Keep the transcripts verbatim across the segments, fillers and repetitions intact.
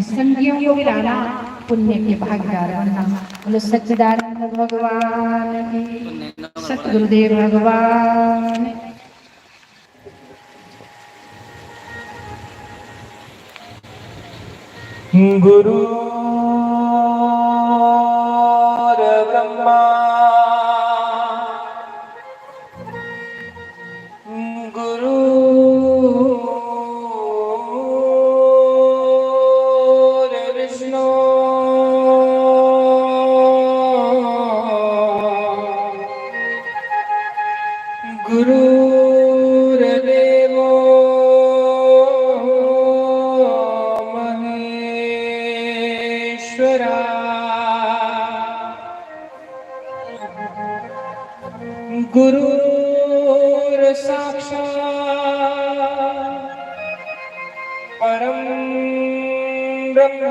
संगियों को भी लाना, पुण्य के भागीदार बनना। बोलो सच्चिदानंद भगवान की, सतगुरुदेव भगवान की। गुरुर् ब्रह्मा गुरुर्विष्णु गुरुर्देवो महेश्वरा। गुरुर्साक्षात् परं ब्रह्म।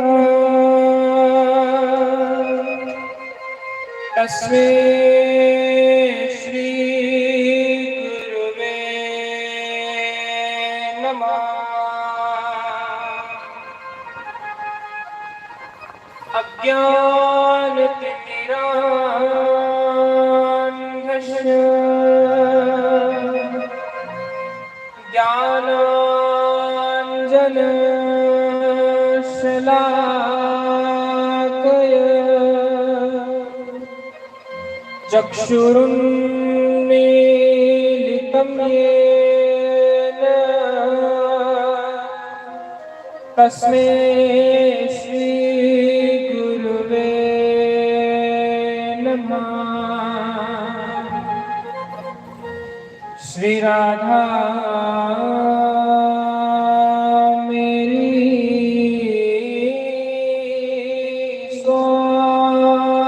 तस्मै श्री गुरुवे नमः। अज्ञानतिमिरान्धस्य ज्ञानाञ्जनशलाकया चक्षुरुन्मीलितं येन तस्मै श्री गुरुवे नमः। श्री राधा मेरी स्वामिनी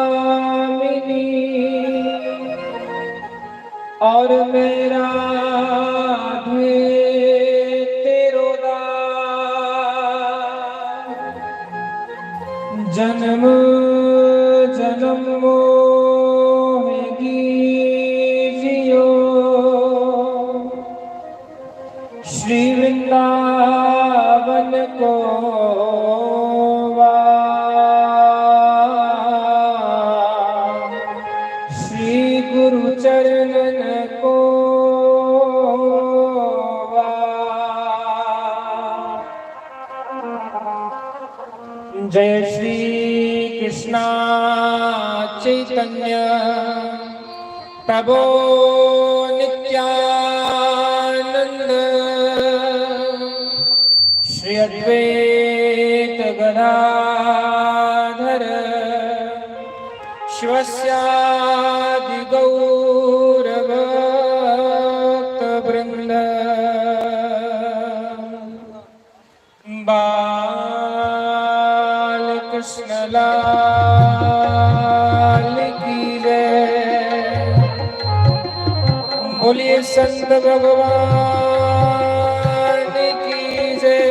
और मैं राधे तेरो दास। जन्म जन्म मोह कीजियो श्री वृंदावन को वास, श्री गुरु चरणन को वास। जय श्री कृष्णा चैतन्य प्रभो नित्यानंद, श्री अद्वैत गदाधर शिवस्यादि गौर भक्त वृंद। बाल कृष्ण लाल की जय। बोलिए संत भगवान की जय।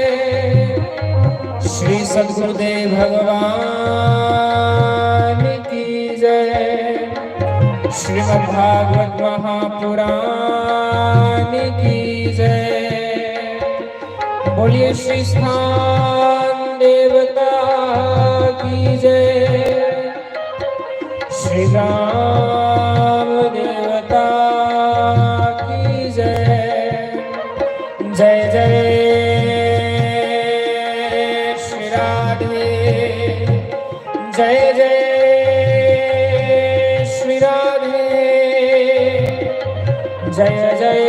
श्री सद्गुरुदेव भगवान की जय। श्रीमद् भागवत महापुराण की जय। बोलिए श्री स्थान देवता की जय, श्री राम देवता की जय। जय जय श्री राधे, जय जय श्री राधे, जय जय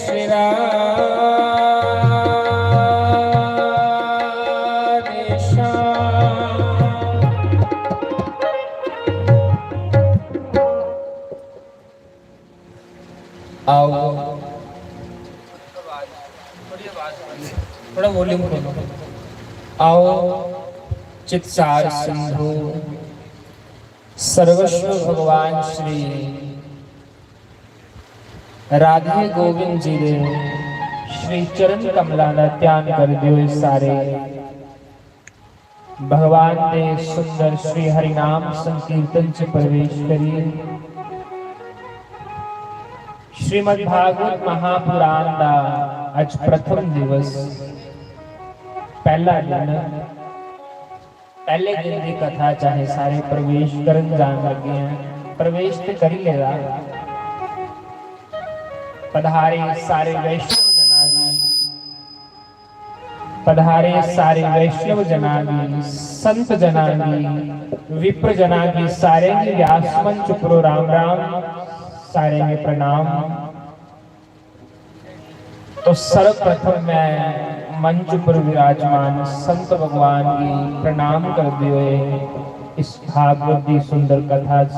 श्री राधे श्याम। आओ, थोड़ा वॉल्यूम खोलो। आओ, चित्सार सिंधु सर्वस्व भगवान श्री राधे गोविंद जी दे श्री चरण कमलां दा ध्यान करदे होए सारे भगवान दे सुंदर श्री हरिनाम संकीर्तन च प्रवेश करिए। श्रीमद् भागवत महापुराण दा अज प्रथम दिवस। पहला दिन, पहले दिन दी कथा च असें सारे प्रवेश करन जान लगे हैं। प्रवेश ते करी लेदा। पधारे सारे वैष्णव जना गी, पधारे सारे वैष्णव जना गी, संत जना गी, विप्र जना गी, सारे गी व्यास मंच उपरो राम राम, सारे गी प्रणाम। तो सर्वप्रथम मैं मंच पर विराजमान संत भगवान की प्रणाम करते हुए इस भागवत की सुंदर कथा च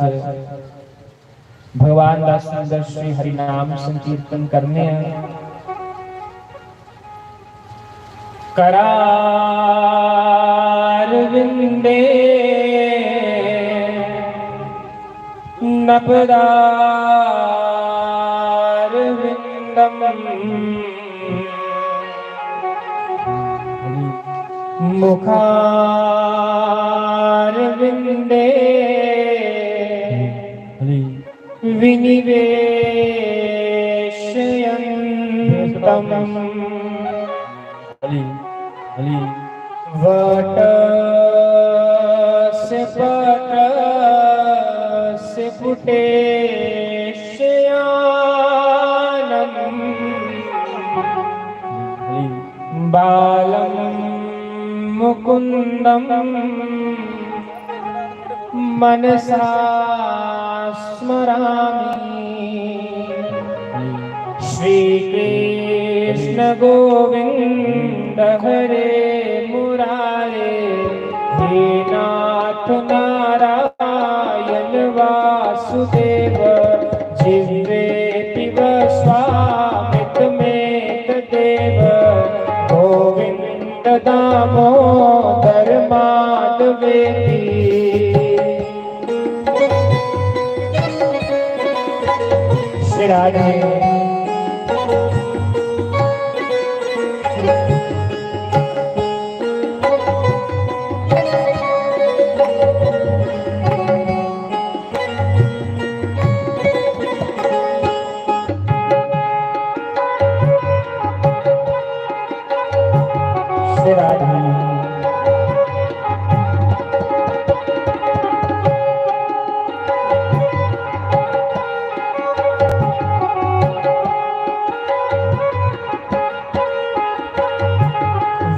भगवान का सुंदर श्री हरिनाम संकीर्तन करने हैं। करारविंदे नपदारविंदम मुखारविंदे विनिवेशयंतम। वटस्य पटस्य पुटेशयानम। बालं मुकुंदम मनसा स्मरामि। श्री कृष्ण गोविंद हरे मुरारे, हे नाथ नारायण वासुदेव, जिह्वे पिब स्वामित मेत देव। गोविंद दामोदर माधवेति। श्री राधे। श्री राधे।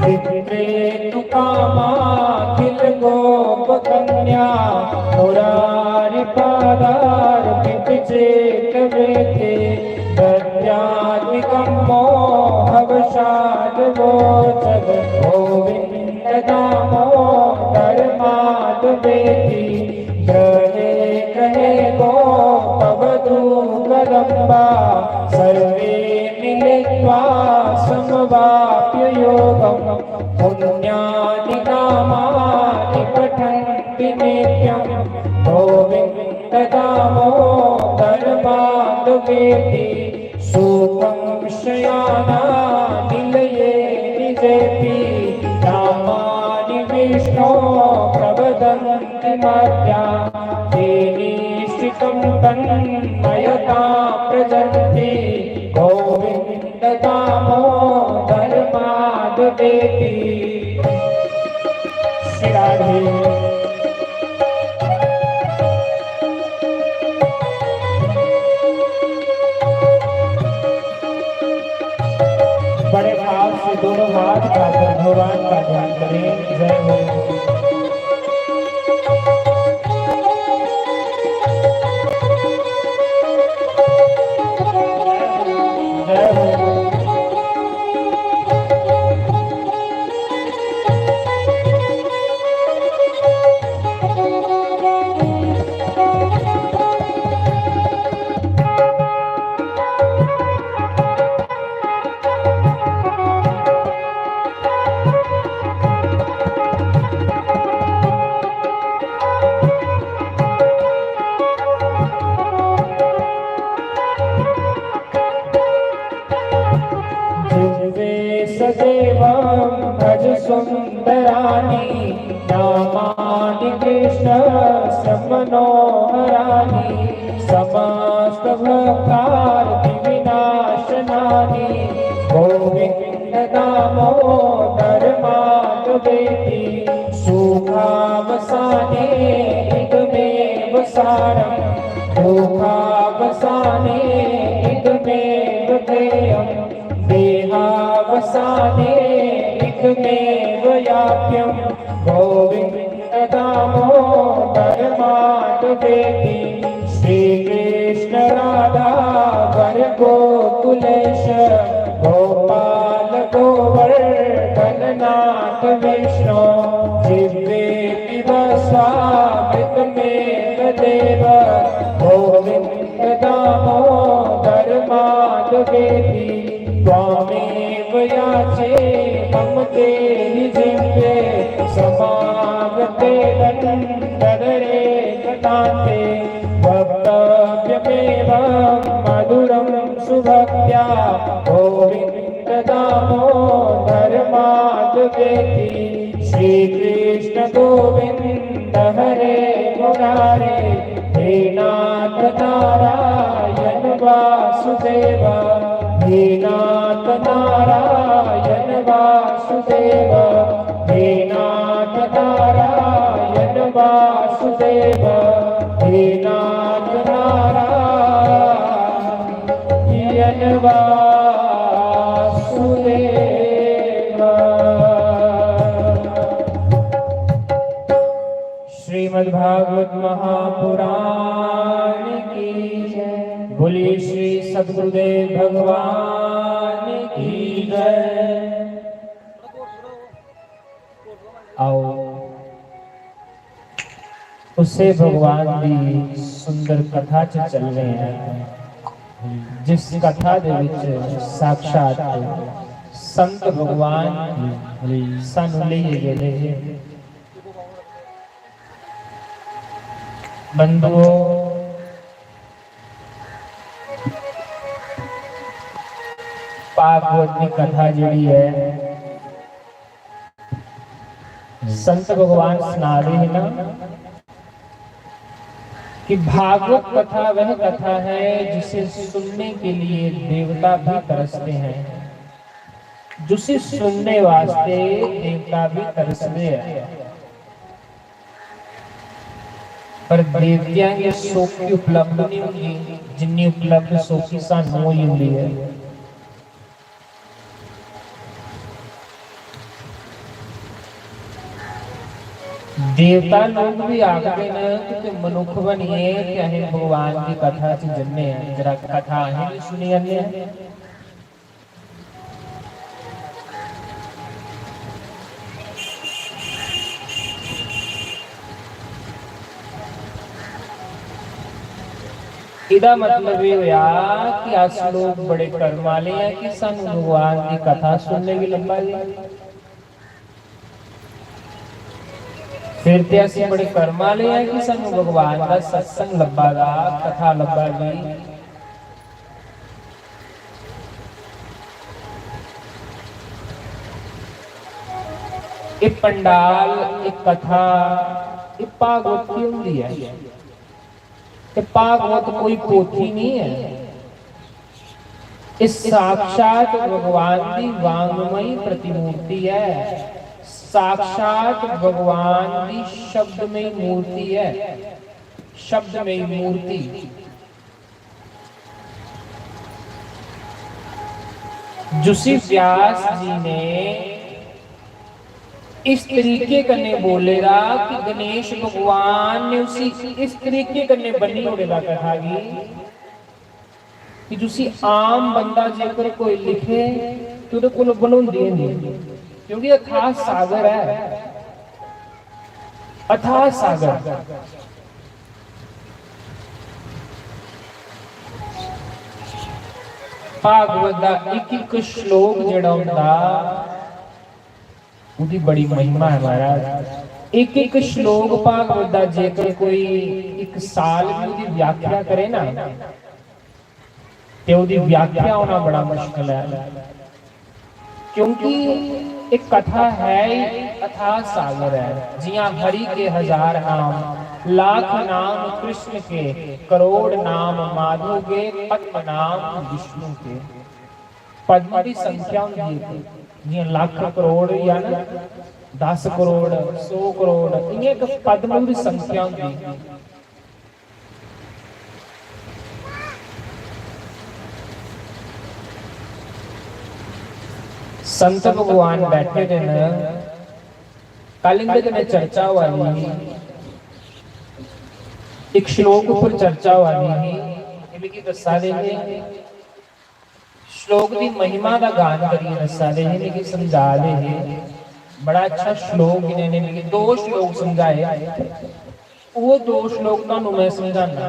विक्रेतु कामाखिल गोप कन्या, मुरारी पादारविंद चेत वेते। दद्यादिकं मोहवशाद वो जग, गोविंद दामोदर माधवेति। गृहे गृहे गोपवधू कदम्बा, सर्वे मिलित्वा समवाप्य योगम। पुण्यानि नामानि पठन्ति नित्यं, गोविंद दामोदर माधवेति। सुखं शयानानिलये निजेऽपि, नामानि विष्णो प्रवदन्ति मर्त्या। तेनेष्टितं तन्मयता प्रजन्ति, गोविंद दामोदर माधवेति। श्री राधे। बड़े भाव से दोनों हाथ उठाकर भगवान का ध्यान करें। जय हो। जय हो। जिह्वे सदेवं भज सुंदराणि, नामानि कृष्णस्य मनोहराणि। समस्त भक्तार्थ विनाशनानि, गोविंद दामोदर माधवेति। एकमेव याप्यं गोविन्द दामोदर माधवेति। श्रीकृष्ण राधा वर गोकुलेश गोपाल गोवर्धन नाथ विष्णो। जीवेति वसामृतमेव देव गोविन्द दामोदर माधवेति। त्वामेव याचे मम देहि जीवे समागते दण्डधरे कटान्ते। वक्तव्यमेवं मधुरं सुभक्त्या गोविन्द दामोदर माधवेति। श्रीकृष्ण गोविन्द हरे मुरारे। हे नाथ नारायण वासुदेव। हे नाथ नारायण वासुदेव। हे नाथ नारायण वासुदेव। हे नाथ नारायण वासुदेव। श्रीमद् भागवत महापुराण की जय। बोलिए श्री सद्गुरुदेव भगवान की जय। आओ, उसे भगवान दी सुंदर कथा च चलने हैं, जिस कथा दे विच साक्षात संत भगवान सानू लेइयै गेदे हे। बंधुओ, भागवत दी कथा जेह्ड़ी ऐ, संत भगवान सना रहे हैं ना कि भागवत कथा वह कथा है जिसे सुनने के लिए देवता भी तरसते हैं, जिसे सुनने वास्ते देवता भी तरसते हैं। पर देवतियां गी सौखी उपलब्ध नहीं होंदी, जिन्नी उपलब्ध सौखी सानू होई जंदी ऐ। देवता लोग भी आखदे न कि ते मनुख बनिए ते असें भगवान दी कथा च जन्ने आं, जरा कथा असें भी सुनी जन्ने आं। एह्दा मतलब एह् होआ कि अस लोग बड़े कर्म आह्ले आं कि सानू भगवान दी कथा सुनने गी लब्भा दी। फिर ते अस बड़े कर्म आह्ले आं कि सानू भगवान दा सत्संग लब्भा दा, कथा लब्भा दी। एह् पंडाल, एह् कथा, एह् भागवत की होंदी ऐ? ते भागवत कोई पोथी नहीं है, एह् साक्षात भगवान दी वांगमयी प्रतिमूर्ति है, साक्षात भगवान दी शब्दमयी मूर्ति है, शब्दमयी मूर्ति। जिसी व्यास जी ने इस तरीके कन्नै बोले दा कि गणेश भगवान ने उसी इस तरीके कन्नै बन्नी ओड़े दा कथा गी कि जिसी आम बंदा जेकर कोई लिखे ते ओह्दे कोल बनोंदी गै नेईं, क्योंकि अथाह सागर ऐ, अथाह सागर। भागवत दा इक इक श्लोक जेह्ड़ा होंदा, ओह्दी बड़ी महिमा ऐ महाराज। इक इक श्लोक भागवत दा जेकर कोई इक साल भी ओह्दी व्याख्या करे ना, ते ओह्दी व्याख्या होना बड़ा मुश्किल ऐ, क्योंकि एक कथा है ही अथाह सागर है। जियां हरि के हजार नाम, लाख नाम कृष्ण के, करोड़ नाम माधो के, पद्म नाम विष्णु के। पद्म दी संख्या होंदी है, जियां लख करोड़ या ना दस करोड़, सौ करोड़, इयां एक पद्म दी संख्या होंदी है। संत भगवान बैठे दे न। कल इंदे कन्नै चर्चा होआ दी ही, इक श्लोक उप्पर चर्चा होआ दी ही। एह् मिगी दस्सा दे हे, श्लोक दी महिमा दा गान करियै दस्सा दे हे, मिगी समझा दे हे। बड़ा अच्छा श्लोक इ'नें मिगी दो श्लोक समझाए, ओह् दो श्लोक तुहानू मैं समझाना।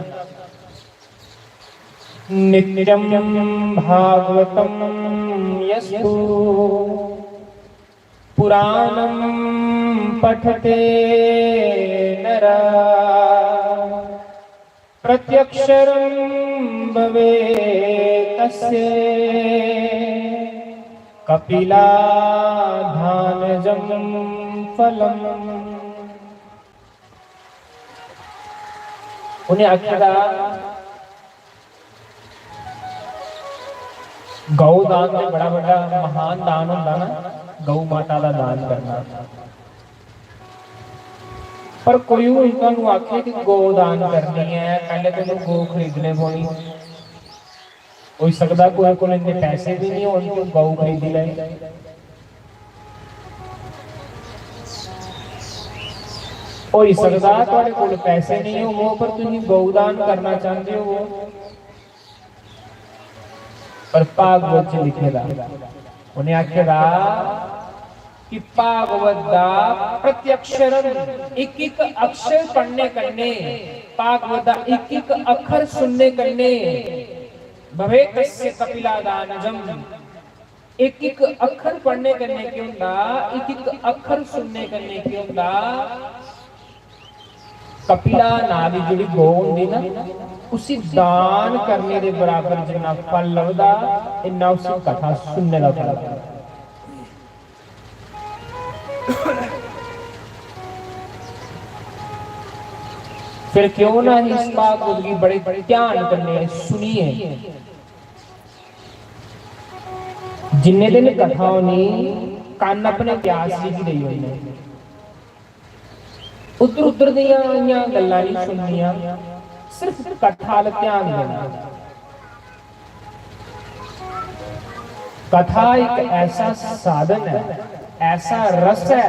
नित्यं भागवतं यस्तु पुराणं पठते नर, प्रत्यक्षरं भवे तस्य कपिलाधानजं फलम्। उ'नें आखेआ दा, गौ दान ते बड़ा बड्डा महान दान होंदा ना, गौ माता दा दान करना। पर कोई हून तुहानू आखे कि गौ दान करनी ऐ, पैह्ले तुहानू गौ खरीदने पौनी। होई सकदा कोई कोल इन्ने पैसे भी नहीं होन कि गौ खरीदी लै। होई सकदा तुहाडे कोल पैसे नहीं होवो, पर तुसीं गौ दान करना चाहंदे हो। पर भागवत च लिखे दा, उन्हें आखे दा कि भागवत दा प्रत्यक्षरण, इक इक अक्षर पढ़ने कन्ने, भागवत दा इक इक अक्षर सुनने कन्ने, भवे तस्य कपिलादानजम। इक इक अक्षर पढ़ने कन्ने केह् होंदा, इक इक अक्षर सुनने कन्ने केह् होंदा, कपिला नां दी जेह्ड़ी गौ होंदी ना, उसी दान करने दे बराबर जिन्ना फल लभदा, इन्ना उसी कथा सुनने दा फल लभदा। फिर क्यों ना इस भागवत गी बड़े ध्यान कन्नै सुनिए। जिन्ने दिन कथा होनी, कन्न अपने व्यास जी गी देई ओड़ने। उद्धर उद्धर दियां इ'यां गल्लां नहीं सुननियां, सिर्फ कथा अल ध्यान देना। कथा एक ऐसा साधन है, ऐसा रस है।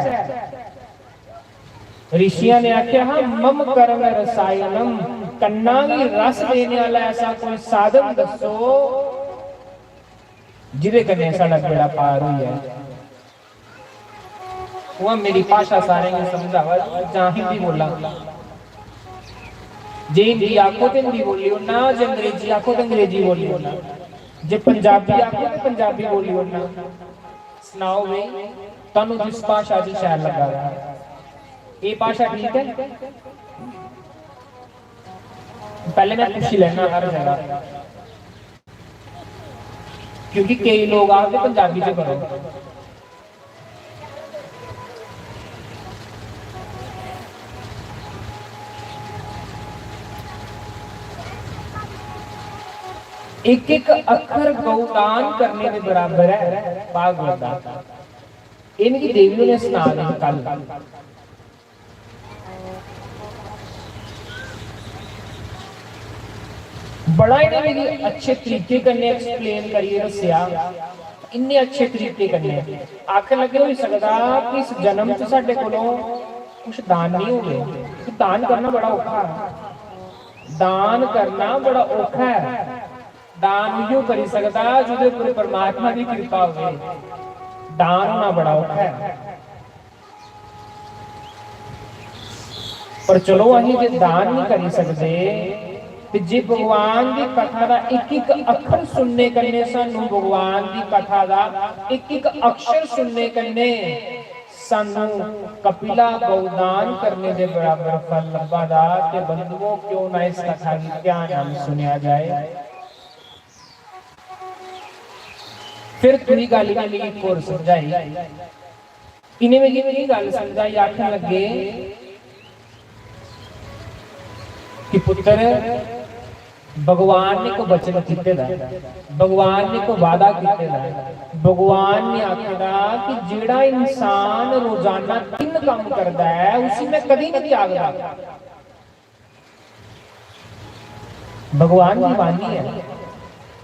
ऋषियां ने आख्या हा, "मम कर्ण रसायनम", कन्ना गी रस देने वाला ऐसा कोई साधन दसो, जिदे कन्नै साढ़ा बेड़ा पार होई जाए। उ'आं मेरी भाशा सारें गी समझ आवा दी, जां हिंदी बोलां? जे हिंदी आखो ते हिंदी बोली ओड़ना, जे अंग्रेजी आखो ते अंग्रेजी बोली ओड़ना, जे पंजाबी आखो ते पंजाबी बोली ओड़ना। सनाओ बे, तुहानू जिस भाशा च शैल लग्गा दा, एह् भाशा ठीक ऐ? पैह्ले मैं पुच्छी लैना हर जगह, क्योंकि केई लोग आखदे पंजाबी च करो। इक इक अक्खर गौ दान करने दे बराबर ऐ भागवत दा। एह् मिगी देवी होरें सना दे हे कल। बड़ा इ'नें मिगी अच्छे तरीके कन्नै explain करियै दस्सेआ, इन्ने अच्छे तरीके कन्नै। आखन लगे, "होई सकदा कि इस जन्म च साढ़े कोलों कुछ दान नहीं होवे।" दान करना बड़ा औखा है, दान करना बड़ा औखा है। दान उ'ऐ करी सकदा जेह्दे उप्पर परमात्मा दी किरपा होवे। दान होना बड़ा औखा है। पर चलो, असीं जे दान नहीं करी सकदे, ते जे भगवान दी कथा दा इक इक अक्खर सुनने कन्नै, सानू भगवान दी कथा दा इक इक अक्षर सुनने कन्नै सानू कपिला गौ दान करने दे बराबर फल लब्भा दा, ते बंधुओ, क्यों ना इस कथा गी ध्यान नाल सुनेआ जाए। फिर दूई गल्ल इ'नें मिगी इक होर समझाई। इ'नें मिगी एह् गल्ल समझाई, आखन लगे कि पुत्तर, भगवान ने इक वचन कीते दा ऐ, भगवान ने इक वादा कीते दा ऐ, भगवान ने आखे दा कि जेह्ड़ा इंसान रोजाना तिन्न कम्म करदा ऐ, उसी मैं कदी नहीं त्यागदा। भगवान दी बाणी है,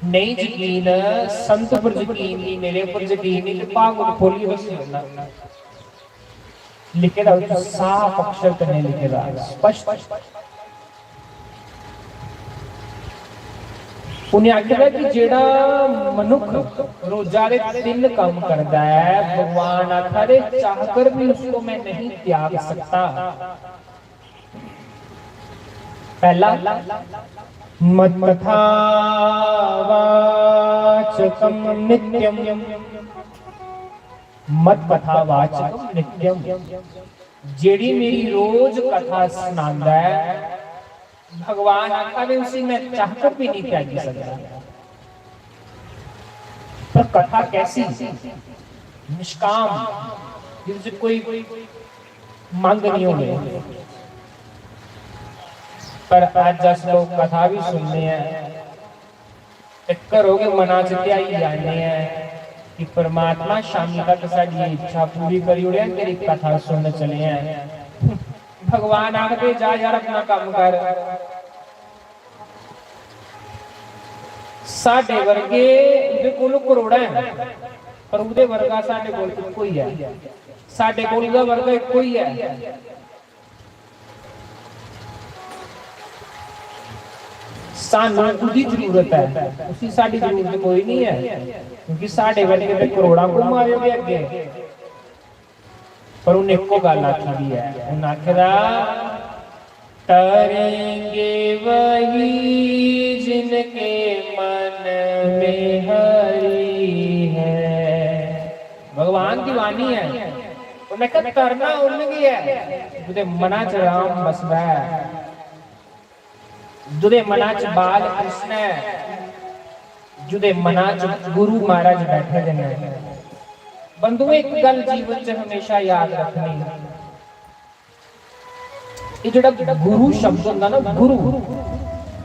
नेईं यकीन, संत पर यकीन नहीं, मेरे पर यकीन नहीं, ते भागवत खोलियै दस्सी ओड़ना। लिखे दा उत्थै साफ अक्षर कन्नै लिखे दा, स्पष्ट। उ'नें आखेआ कि जेह्ड़ा मनुक्ख रोजा दे तिन्न कम्म करदा ऐ, भगवान आखा दे, चाहकर भी उसको मैं नहीं त्याग सकता। पहला, मत्कथा वाचकम नित्यम, मत्कथा वाचकम नित्यम। जेड़ी मेरी रोज कथा सुनांदा है, भगवान आखा दे, उसी मैं चाहकर भी नहीं त्यागी सकता। पर कथा कैसी? निष्काम, जिस कोई मंग नहीं होनी। पर अज्ज अस लोग कथा भी सुनने हैं ते घरों गै मना च ध्याई जाने हैं कि परमात्मा, शामी तक साडी इच्छा पूरी करी ओड़ेआ, तेरी कथा सुनन चले हैं। भगवान आखदे, जा यार, अपना कम्म कर। साडे वर्गे उदे कोल करोड़ां हैं, पर उदे वर्गा साडे कोल इक्को ही है। साडे कोल उदा वर्गा इक्को ही है। सानू उदी जरूरत है, उसी साडी जरूरत कोई नहीं है, क्योंकि साडे वर्गे ते करोड़ां घुम्मा दे ओदे अग्गे। पर उन्हें इक्को गल्ल आखी दी है, उन्हें आखे दा, "तरेंगे वही जिनके मन में हरि है।" भगवान की वाणी है, उन्हें कहा, "तरना उन्हें की है, जिदे मना च राम बसदा है।" जुदे मना च बाल कृष्ण ऐ, जुदे मना च गुरु महाराज बैठे दे ने। बंधुओं, एक गल जीवन च हमेशा याद रखनी, ये जेह्ड़ा गुरु शब्द होंदा ना, गुरु,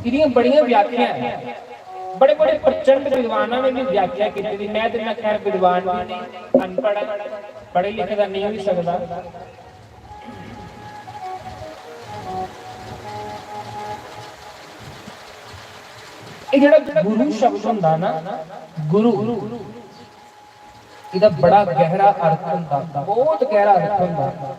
इदियां बड़ियां व्याख्या हैं। बड़े बड़े प्रचंड विद्वानां ने भी व्याख्या की थी। मैं ते, मैं खैर विद्वान भी नहीं, अनपढ़, पढ़े लिखे दा नहीं हो सकता। ये जेह्ड़ा गुरु शब्द होंदा ना, गुरु, एह्दा बड़ा गैहरा अर्थ होंदा, बहुत गैहरा अर्थ होंदा।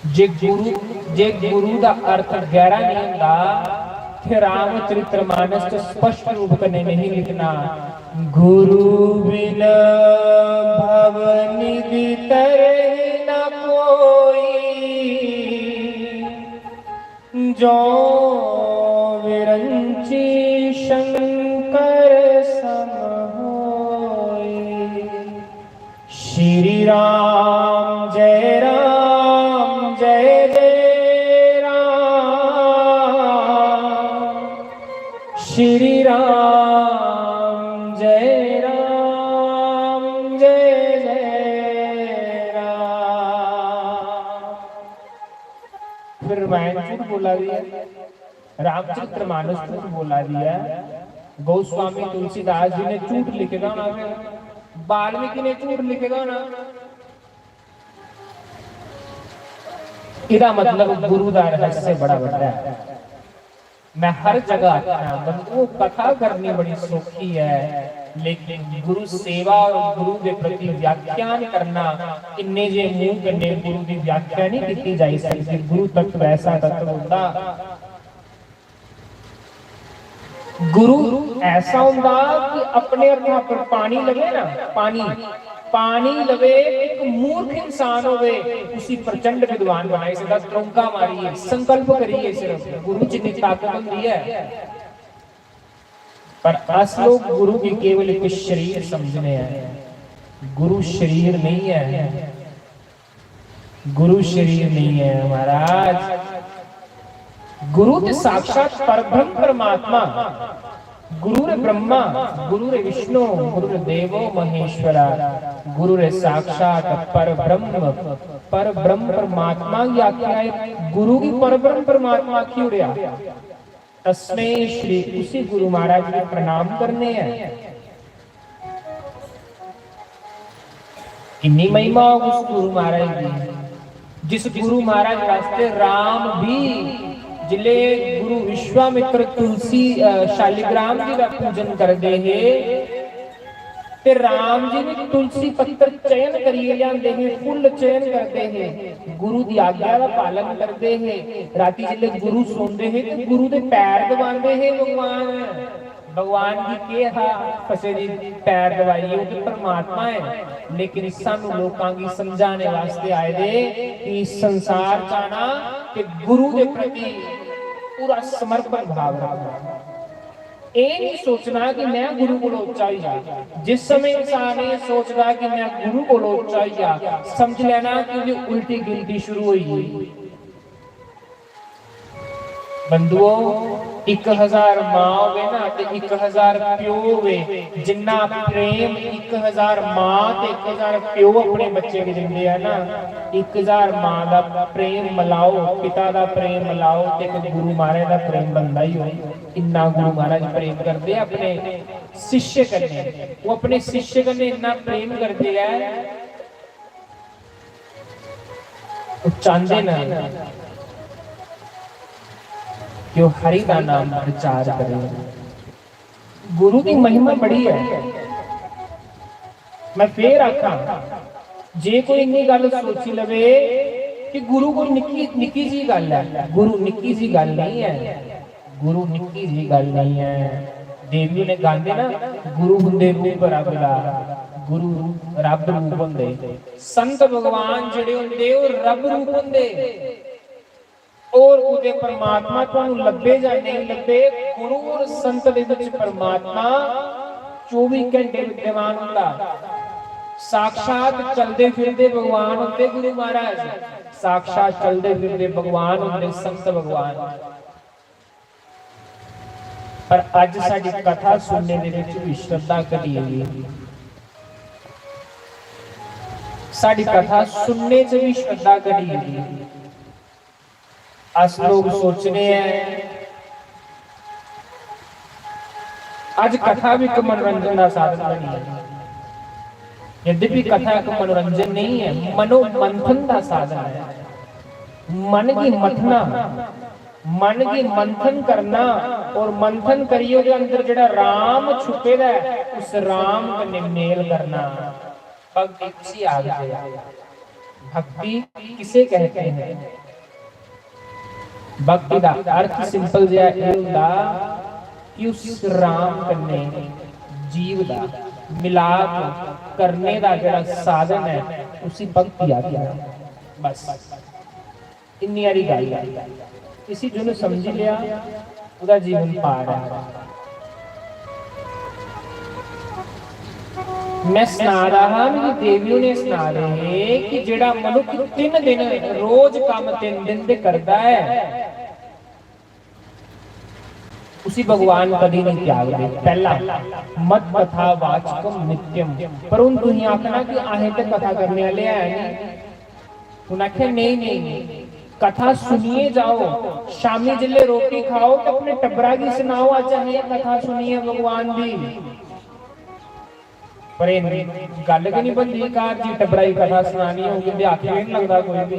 जे गुरु, जे गुरु दा अर्थ गैहरा नहीं होंदा, ते रामचरित्र मानस च स्पष्ट रूप कन्नै नहीं लिखना, "गुरु बिन भव निधि तरहि न कोई, जो विरंची शंकर सम होई।" श्री राम जय राम जय जय राम, श्री राम जय राम जय जय राम। फिर रामायण झूठ बोला दी है, रामचरित्र मानस झूठ बोला दी है। गोस्वामी तुलसीदास जी ने झूठ लिखे दा होना, फिर वाल्मीकि ने झूठ लिखे दा होना। एह्दा मतलब गुरु दा रहस्य बड़ा बड्डा है। मैं हर जगह आखना, बंधुओं, कथा करनी बड़ी सौखी है, लेकिन गुरु सेवा और गुरु के प्रति व्याख्यान करना, इन्ने जे मुंह कन्नै गुरु दी व्याख्या नहीं कीती जाई सकदी। गुरु तत्व ऐसा तत्व होंदा। गुरु ऐसा होंदा कि अपने हत्था पर पानी लवे ना, पानी, पानी लवे, एक मूर्ख इंसान होवे, उसी प्रचंड विद्वान बनाई सकदा, त्रौंका मारियै, संकल्प करियै सिर्फ। गुरु च इन्नी ताकत होंदी है। पर अस लोग गुरु गी केवल एक शरीर समझने हैं। गुरु शरीर नहीं है, गुरु शरीर नहीं है महाराज। गुरु ते साक्षात परब्रह्म परमात्मा। गुरु रे ब्रह्मा, गुरु रे विष्णु, गुरु रे देवो महेश्वरा, गुरु रे साक्षात परब्रह्म, परब्रह्म परमात्मा गी आखेआ ऐ, गुरु गी परब्रह्म परमात्मा आखी ओड़ेआ। तस्मै श्री, उसी गुरु महाराज गी प्रणाम करने हैं। किन्नी महिमा होग उस गुरु महाराज दी, जिस गुरु महाराज वास्ते राम भी जिसले गुरु विश्वामित्र तुलसी, अ, शालिग्राम जी का पूजन करते हैं, ते राम जी भी तुलसी पत्र चयन करिए लियाते हैं, फुल चयन करते हैं, गुरु की आज्ञा का पालन करते हैं। राती जिसले गुरु सोंदे हैं, तो गुरु के पैर दबाते हैं भगवान। भगवान की के हा फसे जी, पैर दबाइए, वो तो परमात्मा है, लेकिन सानू लोकां की समझाने वास्ते आए दे कि संसार च आना ते गुरु के प्रति पूरा समर्पण भाव रखना। ये नहीं सोचना कि मैं गुरु को उच्चा ही जा। जिस समय इंसान ये सोचता कि मैं गुरु को उच्चा ही जा, समझ लेना कि उल्टी गिनती शुरू हुई। बंधुओ, एक हजार मां होवे ना ते एक हजार प्यो होवे, जिन्ना प्रेम एक हजार मां ते एक हजार प्यो अपने बच्चे के दिंदे है ना, एक हजार मां का प्रेम मिलाओ, पिता का प्रेम मिलाओ, ते एक गुरु महाराज का प्रेम बनता ही हो। इन्ना गुरु महाराज प्रेम करते अपने शिष्य कन्ने, वो अपने शिष्य कन्ने इन्ना प्रेम करते हैं। वो चाहते न कि वो हरि का नाम प्रचार करे। गुरु की महिमा बड़ी है। मैं फिर आखा, जे कोई इन्नी गल सोची लवे कि गुरु कोई निक्की निक्की जी गल है, गुरु निक्की जी गल नहीं है। गुरु निक्की जी गल नहीं है। देवी ने गांदे ना, गुरु हुंदे रूप रब दा, गुरु रब रूप हुंदे। संत भगवान जेड़े हुंदे, वो रब रूप हुंदे। और उदे परमात्मा तुहानू लब्बे या नहीं लब्बे, गुरु और संत दे विच परमात्मा चौबी घंटे विद्यमान हुंदा। साक्षात चलदे फिरदे भगवान हुंदे गुरु महाराज, साक्षात चलदे फिरदे भगवान हुंदे संत भगवान। पर अज साडी कथा सुनने दे विच भी श्रद्धा घटी गई। साडी कथा सुनने च भी श्रद्धा घटी गई। अस लोग सोचने हैं, अज कथा भी एक मनोरंजन का साधन बनी है। यद्यपि कथा एक मनोरंजन नहीं है, मनोमंथन का साधन है। मन की मथना, मन की मंथन करना और मंथन करियै ओह्दे अंदर जेह्ड़ा राम छुपे दा ऐ, उस राम कन्नै मेल करना। भक्ति उसी आखदे आ। भक्ति किसे कहते हैं? भक्ति दा अर्थ simple जेहा एह् होंदा कि उस राम कन्नै जीव दा मिलाप करने दा जेह्ड़ा साधन ऐ, उसी भक्ति आखदे न। बस। इन्नी हारी गल्ल ऐ। इसी जिन्ने समझी लेआ, ओह्दा जीवन पार ऐ। मैं सना दा हा, मिगी देवी होरें सना दे हे कि जेह्ड़ा मनुक्ख तिन्न दिन रोज कम्म तिन्न दिन दे करदा ऐ, उसी भगवान कदी नहीं त्यागदे। पहला, मत कथा वाचकम नित्यम। पर हुन तुसीं आखना कि असें ते कथा करने आह्ले है नहीं। उन आखेआ, "नेईं, नेईं, कथा सुनियै जाओ। शामी जिसलै रोटी खाओ ते अपने टब्बरा गी सनाओ, अज्ज असें एह् कथा सुनी ऐ भगवान दी।" पर एह् गल्ल गै निं बनदी, घर दी टब्बरा गी कथा सनानी होग ते आखी निं लगदा कोई बी।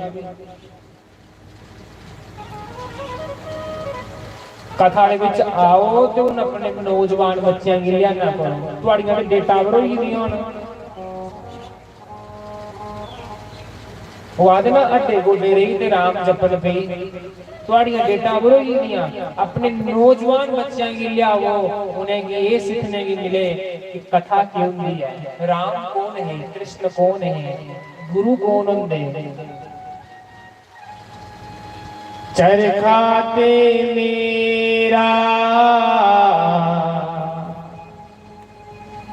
कथा दे बिच आओ ते हुन अपने नौजवान बच्चें गी लेआना पौना। थुआड़ियां ते डेटां over होई गेदियां होन। ओह् आखदे ना, "हड्डे गोडे रेही ते राम जपन पेई।" थुआड़ियां डेटां over होई गेदियां। अपने नौजवान बच्चें गी लेआओ, उ'नेंगी एह् सिक्खने गी मिले कि कथा केह् होंदी ऐ, राम कौन है, कृष्ण कौन है, गुरु कौन होंदे। चरखा ते मेरा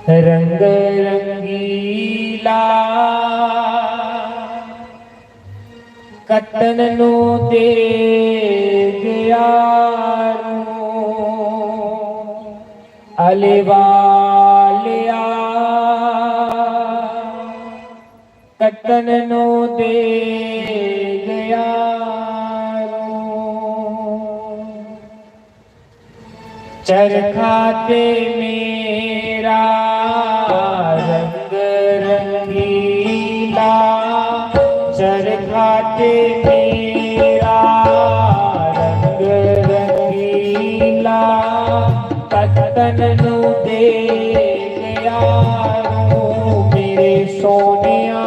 रंग रंगीला, कत्तन नू दे गया रूं, अले वालिया। कत्तन नू दे गया रूं। चरखा ते मेरा रंग रंगीला, चरखा ते मेरा रंग रतन नू दे गया रूं मेरे सोनिया,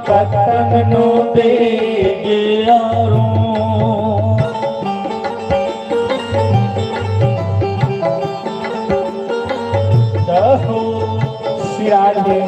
रतन नू दे गया रूं। कहो सिराज दे।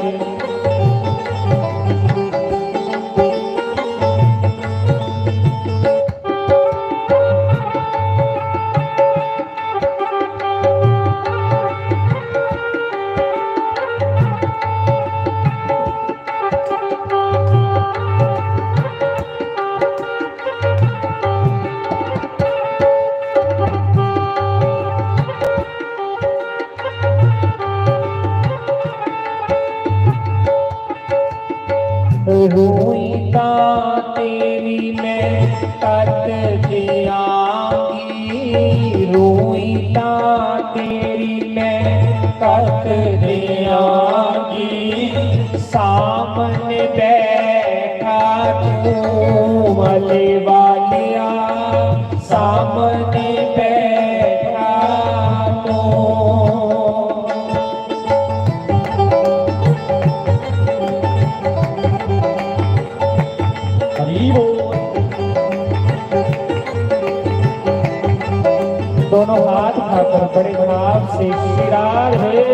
रूई तां तेरी मैं कत देआंगी, रूई तां तेरी मैं कत देआंगी, सामने बैठा तू अली वालिया, सामने बैठा तू। हरी बोल। दोनों हाथ उठाकर बड़े भाव से श्री राधे।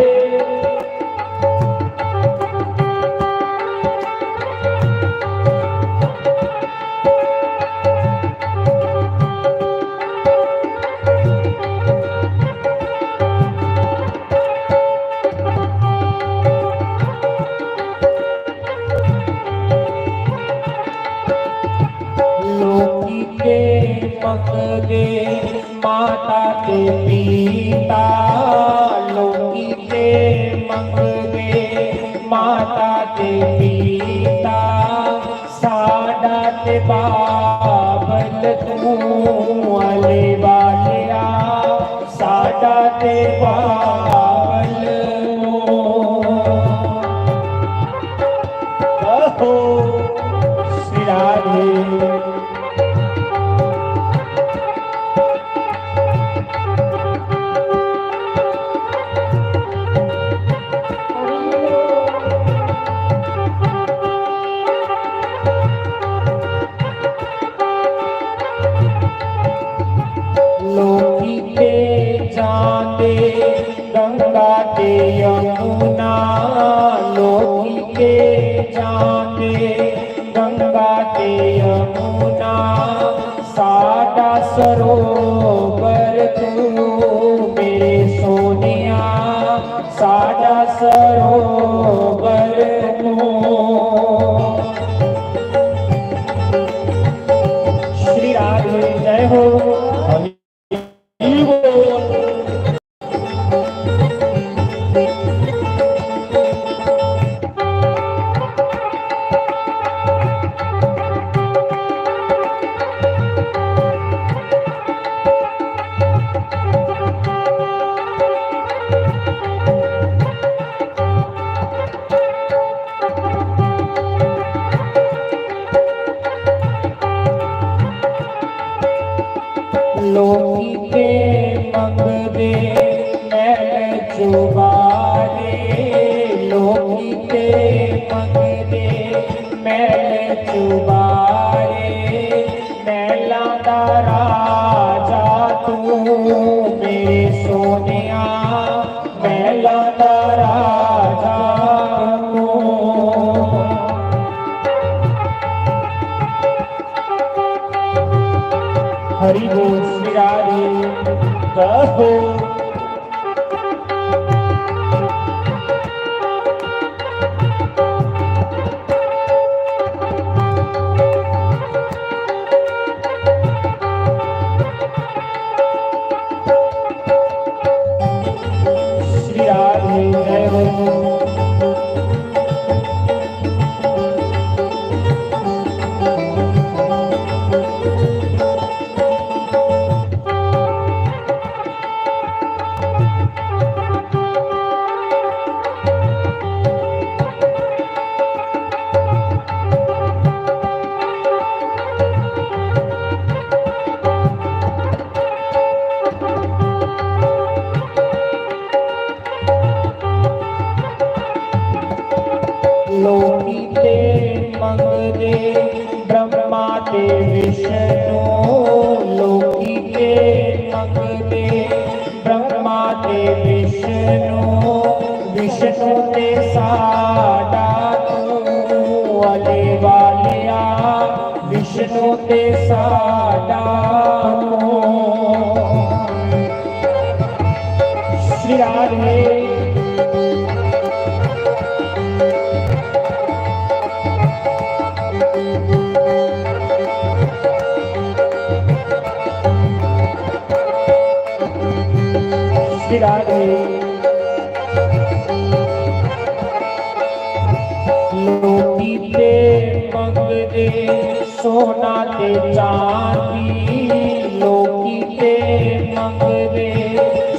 लोकी ते मंगदे माता ते पिता, लोकी ते मंगदे माता ते पिता, साडा ते बाबल तू अली वालिया, साडा ते बाबल तू। कहो सिराज। लोकी ते जांदे गंगा ते यमुना, लोकी ते जांदे गंगा ते यमुना, साडा सरोवर तू मेरे सोनिया, साडा सरोवर तू। श्री राधे जय हो। लोकी ते मंगदे मैल चुबारे, लोकी ते मंगदे मैल चुबारे, मैलां दा राजा तू मेरे सोनिया, मैलां दा राजा तू। हरि बोल श्री राधे। कहो। श्री राधे जय हो। लोकी ते मंगदे ब्रह्मा ते विष्णु, लोकी ते मंगदे ब्रह्मा ते विष्णु, विष्णु ते साडा तू, अले वालिया, विष्णु ते साडा तू। श्री राधे। श्री राधे। लोकी ते मंगदे सोना ते चांदी, लोकी ते मंगदे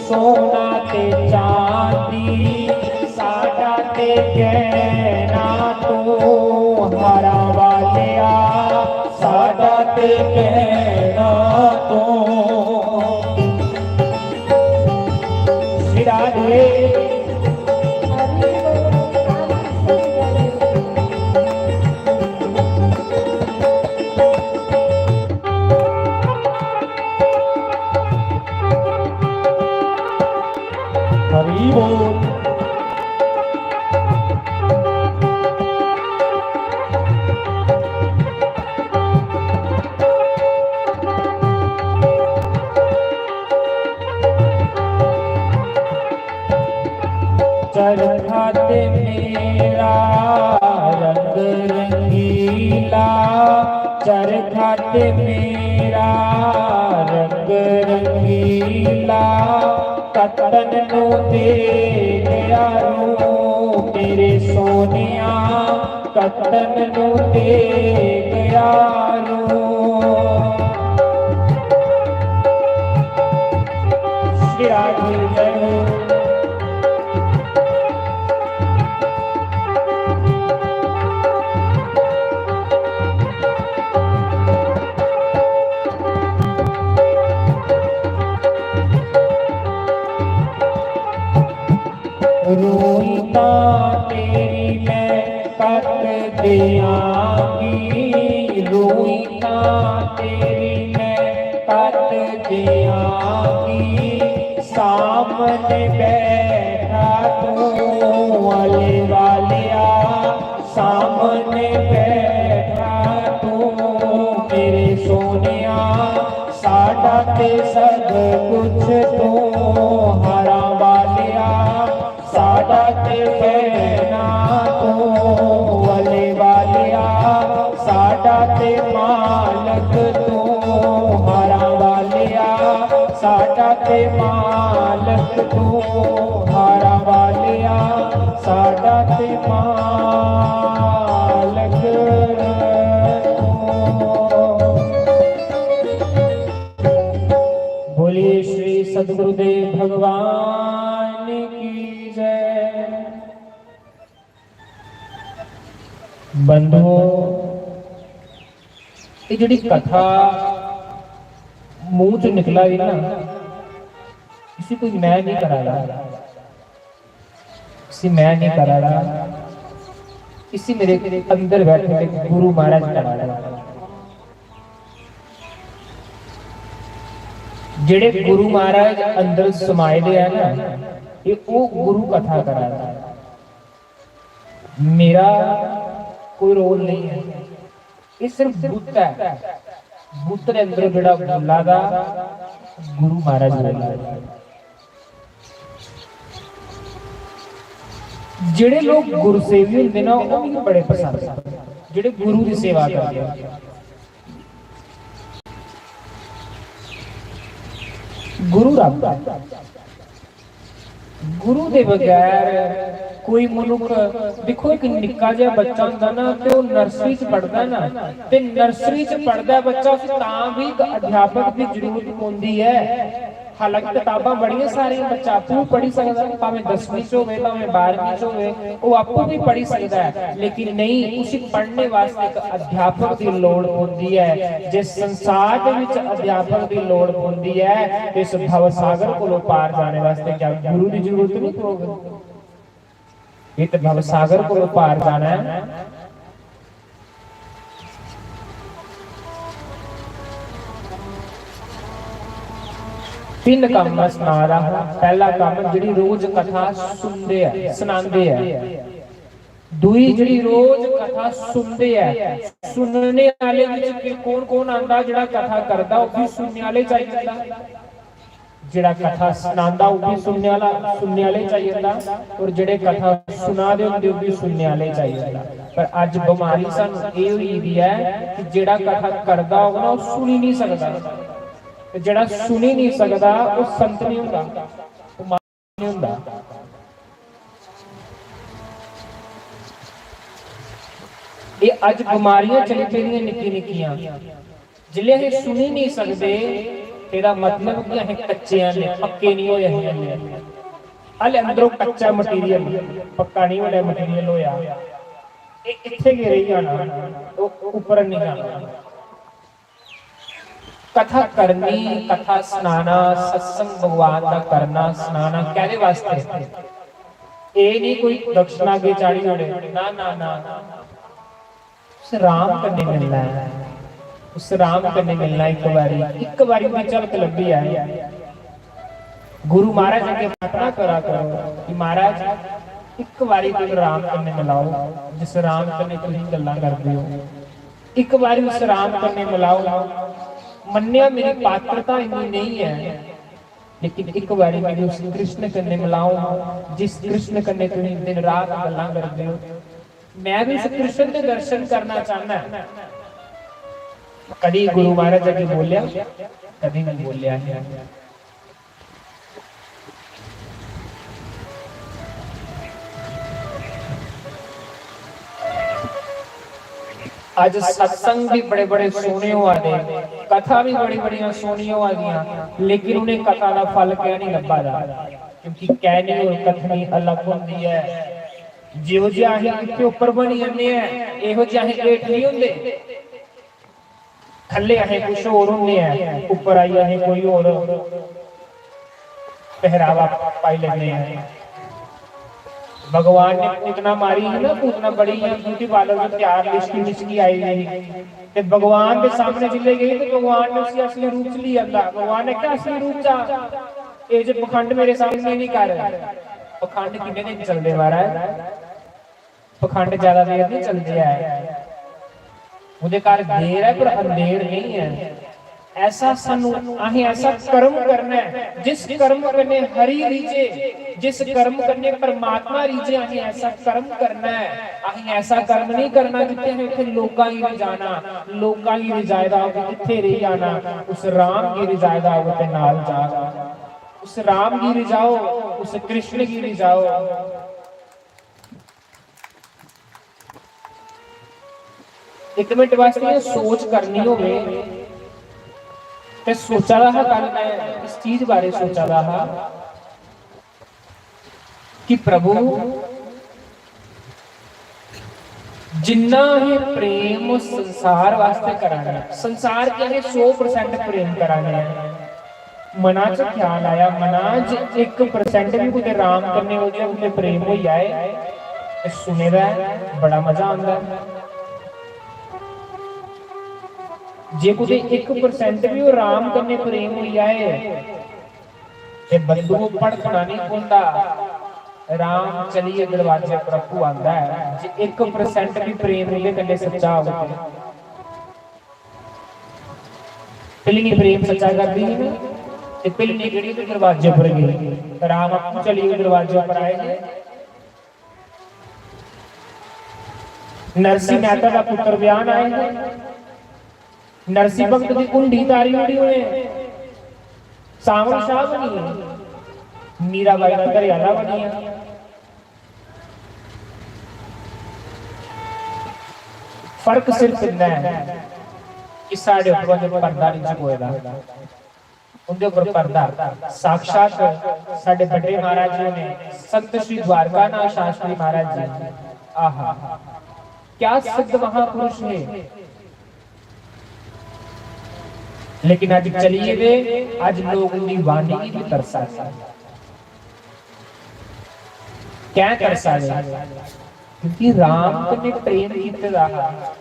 सोना ते चांदी, साडा ते गहना तू, हारा वालिया, साडा ते गहना तू। श्री राधे। हरि बोल। चरखा ते मेरा रंग रंगीला, चरखा ते मेरा रंग रंगीला, कत्तन नू दे गया रू मेरे सोनिया, कत्तन नू दे गया रू। श्री राधे जय हो। रोई तां तेरी मैं कत देआंगी, रोई तां तेरी मैं कत देआंगी, सामने बैठा तू अले वालिया, सामने बैठा तू मेरे सोनिया, साडा ते सब कुछ तू हारा वालिया, साडा ते गहना तू अले वालिया, साडा ते मालक तू हारा वालिया, साडा ते मालक तू हारा वालिया, साडा ते मालक तू। बोलिए श्री सदगुरुदेव भगवान की जय। बंधुओ, ये जेह्ड़ी कथा मूंह च निकला दी ना, इसी कोई मैं नहीं करा दा, इसी मैं नहीं करा दा, इसी मेरे अंदर बैठे दे गुरु महाराज करा दे। जेह्ड़े गुरु महाराज अंदर समाए दे ऐ ना, ये ओह् गुरु कथा करा दे। मेरा कोई रोल नहीं है, ये सिर्फ बुत है। बुत दे अंदर जेह्ड़ा बोला दा, गुरु महाराज बोला दा। जेह्ड़े लोग गुरु सेवी होंदे ना, ओह् मिगी बड़े पसंद न, जेह्ड़े गुरु दी सेवा करदे न। गुरु रब, गुरु दे बगैर कोई मनुख, दिक्खो, इक निक्का जेहा बच्चा होंदा ना, ते ओह् नर्सरी च पढ़दा ना, ते नर्सरी च पढ़दा बच्चा, उसी तां बी इक अध्यापक दी जरूरत पौंदी ऐ। हालांकि कताबां बड़ियां सारियां, बच्चा आपूं बी पढ़ी सकदा, भामें दसमीं च होवे, भामें बारहमीं च होवे, ओह् आपूं बी पढ़ी सकदा ऐ, लेकिन नेईं, उसी पढ़ने वास्तै इक अध्यापक दी लोड़ पौंदी ऐ। जिस संसार दे विच अध्यापक दी लोड़ पौंदी ऐ, इस भवसागर कोलों पार जाने वास्तै क्या गुरु दी जरूरत नहीं पौग? इस भवसागर कोला पार जाना ऐ। तिन्न कम्म में सना दा हा। पैह्ला कम्म, जेह्ड़ी रोज कथा सुनदे ऐ, सनांदे ऐ। दूई, जेह्ड़ी रोज कथा सुनदे ऐ, सुनने आह्ले बिच के-, कौन कौन आंदा? जेह्ड़ा कथा करदा, ओह् बी सुनने आह्ले च आई जंदा। जेह्ड़ा कथा सनांदा, ओह् बी सुनने आह्ला, सुनने आह्ले च आई जंदा। और जेह्ड़े कथा सुना दे होंदे, ओह् बी सुनने आह्ले च आई जंदा। पर अज्ज बमारी सानू एह् होई दी ऐ कि जेह्ड़ा कथा करदा होग ना, ओह् सुनी निं सकदा, ते जेह्ड़ा सुनी निं सकदा, ओह् संत निं होंदा, ओह् मां निं होंदा। एह् अज्ज बमारियां चली पेदियां निक्की निक्कियां। जिसलै अस सुनी निं सकदे, एह्दा मतलब कि अस कच्चे आं, पक्के निं होए अस। हल्ले अंदरों कच्चा मटीरियल, पक्का निं होना मटीरियल होआ। एह् इत्थै गै रेही जाना, ओह् उप्पर निं जाना। कथा करनी, कथा सनाना, सत्संग भगवान दा करना, सनाना, कैह्दे वास्तै? एह् निं कोई दक्षिणा अग्गें चाढ़ी ओड़े, ना, ना, ना। उस राम कन्नै मिलना ऐ, उस राम कन्नै मिलना। इक बारी, इक बारी ओह्दी झलक लब्भी जाए। गुरु महाराज अग्गें प्रार्थना करा करो कि महाराज, इक बारी तुस राम कन्नै मिलाओ, जिस राम कन्नै तुस गल्लां करदे हो। इक बारी उस राम कन्नै मिलाओ। मन्नेआ, मेरी पात्रता इन्नी नेईं ऐ, लेकिन इक बारी मिगी उस कृष्ण कन्नै मिलाओ, जिस कृष्ण कन्नै तुसीं दिन रात गल्लां करदे हो। मैं भी उस कृष्ण दे दर्शन करना चाहना। कदी गुरु महाराज अग्गें बोलेआ, कदी नहीं बोलेआ है। अज सत्संग भी बड़े बड़े सोहने होआ दे, कथा भी बड़ी बड़ियां सोहनियां होआ दियां, लेकिन उन्हें कथा दा फल क्या नहीं लब्भा दा? क्योंकि कहनी और कथनी अलग होंदी है। जिहो जिहा असीं इत्थे उप्पर बनी जन्ने आं, इहो जिहा असीं हेठ नहीं होंदे। थल्ले असें कुछ होर होंदे ऐ, उप्पर आइयै असें कोई होर पहरावा पाई लैंदे ऐ। भगवान ने पूतना मारी ही ना, पूतना बड़ी इ'यां ब्यूटी पार्लर च त्यार लिशकी लिशकी आई दी ही, ते भगवान दे सामने जिसलै गई ते भगवान ने उसी असली रूप च लेई आंदा। भगवान ने क्या असली रूप च आ, "एह् जे पखंड मेरे सामने नहीं कर।" पखंड किन्ने दिन चलदे महाराज? पखंड ज्यादा देर नहीं चलदे ऐ। ओह्दे घर देर है पर अंधेर नहीं है। ऐसा सानू, असें ऐसा कर्म करना है, जिस कर्म कन्नै हरि रीझे, जिस कर्म कन्नै परमात्मा रीझे, असें ऐसा कर्म करना है। असें ऐसा कर्म नहीं करना जित्थे असें उत्थे लोकां गी रिझाना, लोकां गी रिझाए दा होग इत्थे रेही जाना। उस राम गी रिझाए दा होग ते नाल जाग। उस राम गी रिझाओ, उस कृष्ण गी रिझाओ। इक मिनट वास्तै एह् सोच करनी होवे ते सोचा दा हा, कल मैं इस चीज बारे सोचा दा हा कि प्रभु, जिन्ना असें प्रेम संसार वास्तै करा ने, संसार च असें सौ परसेंट प्रेम करा ने, मना च ख्याल आया, मना च इक परसेंट भी कुतै राम कन्नै ओह् जेहा कुतै प्रेम होई जाए, ते सुने दा ऐ, बड़ा मजा आंदा ऐ। जे कुतै इक परसेंट भी ओह् राम कन्नै प्रेम होई जाए, ते बंधुओ, भड़कना नहीं पौंदा। राम चलिए दरवाजे पर आपू आंदा है, जे इक परसेंट भी प्रेम ओह्दे कन्नै सच्चा होग ते। भिल्लनी प्रेम सच्चा करदी ही ना, ते भिल्लनी जेह्ड़ी ते दरवाजे पर गई, राम आपू चलिए दरवाजे पर आए हे। नरसी मेहता दा पुत्र ब्याहन आए हे। नरसी भगत दी हुंडी तारी ओड़ी उ'नें। सावन शाह बनी गेआ, मीराबाई दा घरै आह्ला बनी गेआ। फर्क सिर्फ इन्ना ऐ कि साढ़े उप्पर पर्दा नहीं चकोए दा। उं'दे उप्पर पर्दा। साक्षात साढ़े बड्डे महाराज जी ने, संत श्री द्वारकानाथ शास्त्री महाराज जी। आहा, क्या सिद्ध महापुरुष है। लेकिन अज चलिए दे, अज लोग उंदी वाणी गी भी तरसा दे। कैं तरसा दे? क्योंकि राम कन्नै प्रेम कीते दा हा।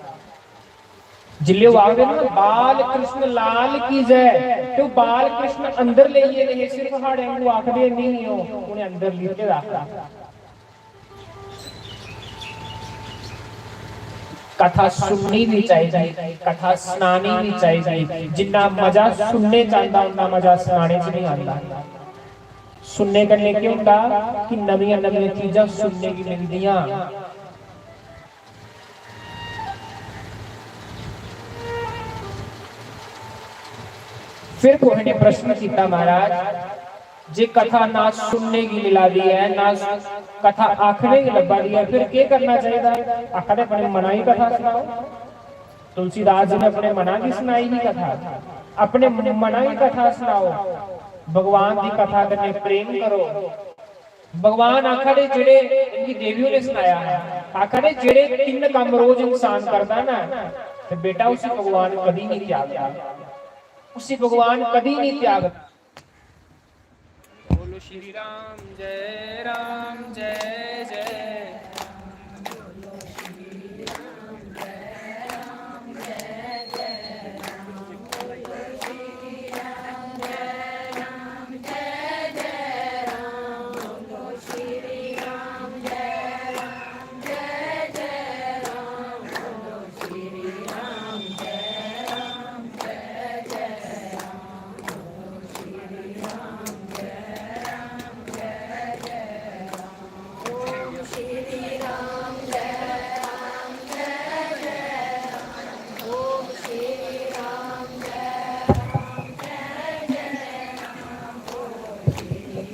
जिल्लै ओह् आखदे ना, "बाल कृष्ण लाल की जय", ते ओह् बाल कृष्ण अंदर लेई गेदे हे, सिर्फ हाड़े आंगू आखदे नहीं हे, ओह् उ'नें अंदर लेते दा हा। कथा सुननी भी चाहिए, कथा सुनानी भी चाहिए। जिन्ना मजा सुनने च आंदा, उन्ना मजा सुनाने च नहीं आंदा। सुनने कन्नै केह् होंदा कि नमियां नमियां चीजां सुनने गी मिलदियां। फिर कुसै ने प्रश्न किया, "महाराज, जे कथा ना सुनने गी मिला दी ऐ, ना कथा आखने गी लब्भा दी ऐ, फिर केह् करना चाहिदा?" आखा दे, "अपने मना गी कथा सनाओ।" तुलसीदास जी ने अपने मना गी सनाई ही कथा। अपने मना गी कथा सनाओ, भगवान दी कथा कन्नै प्रेम करो। भगवान आखा दे, जेह्ड़े, इनकी देवी ने सनाया है, आखा दे, जेह्ड़े तिन्न कम्म रोज इंसान करदा ना, ते बेटा, उसी भगवान कदी नहीं त्यागदा, उसी भगवान कदी नहीं त्यागदा। बोलो श्री राम, जय राम, जय जय।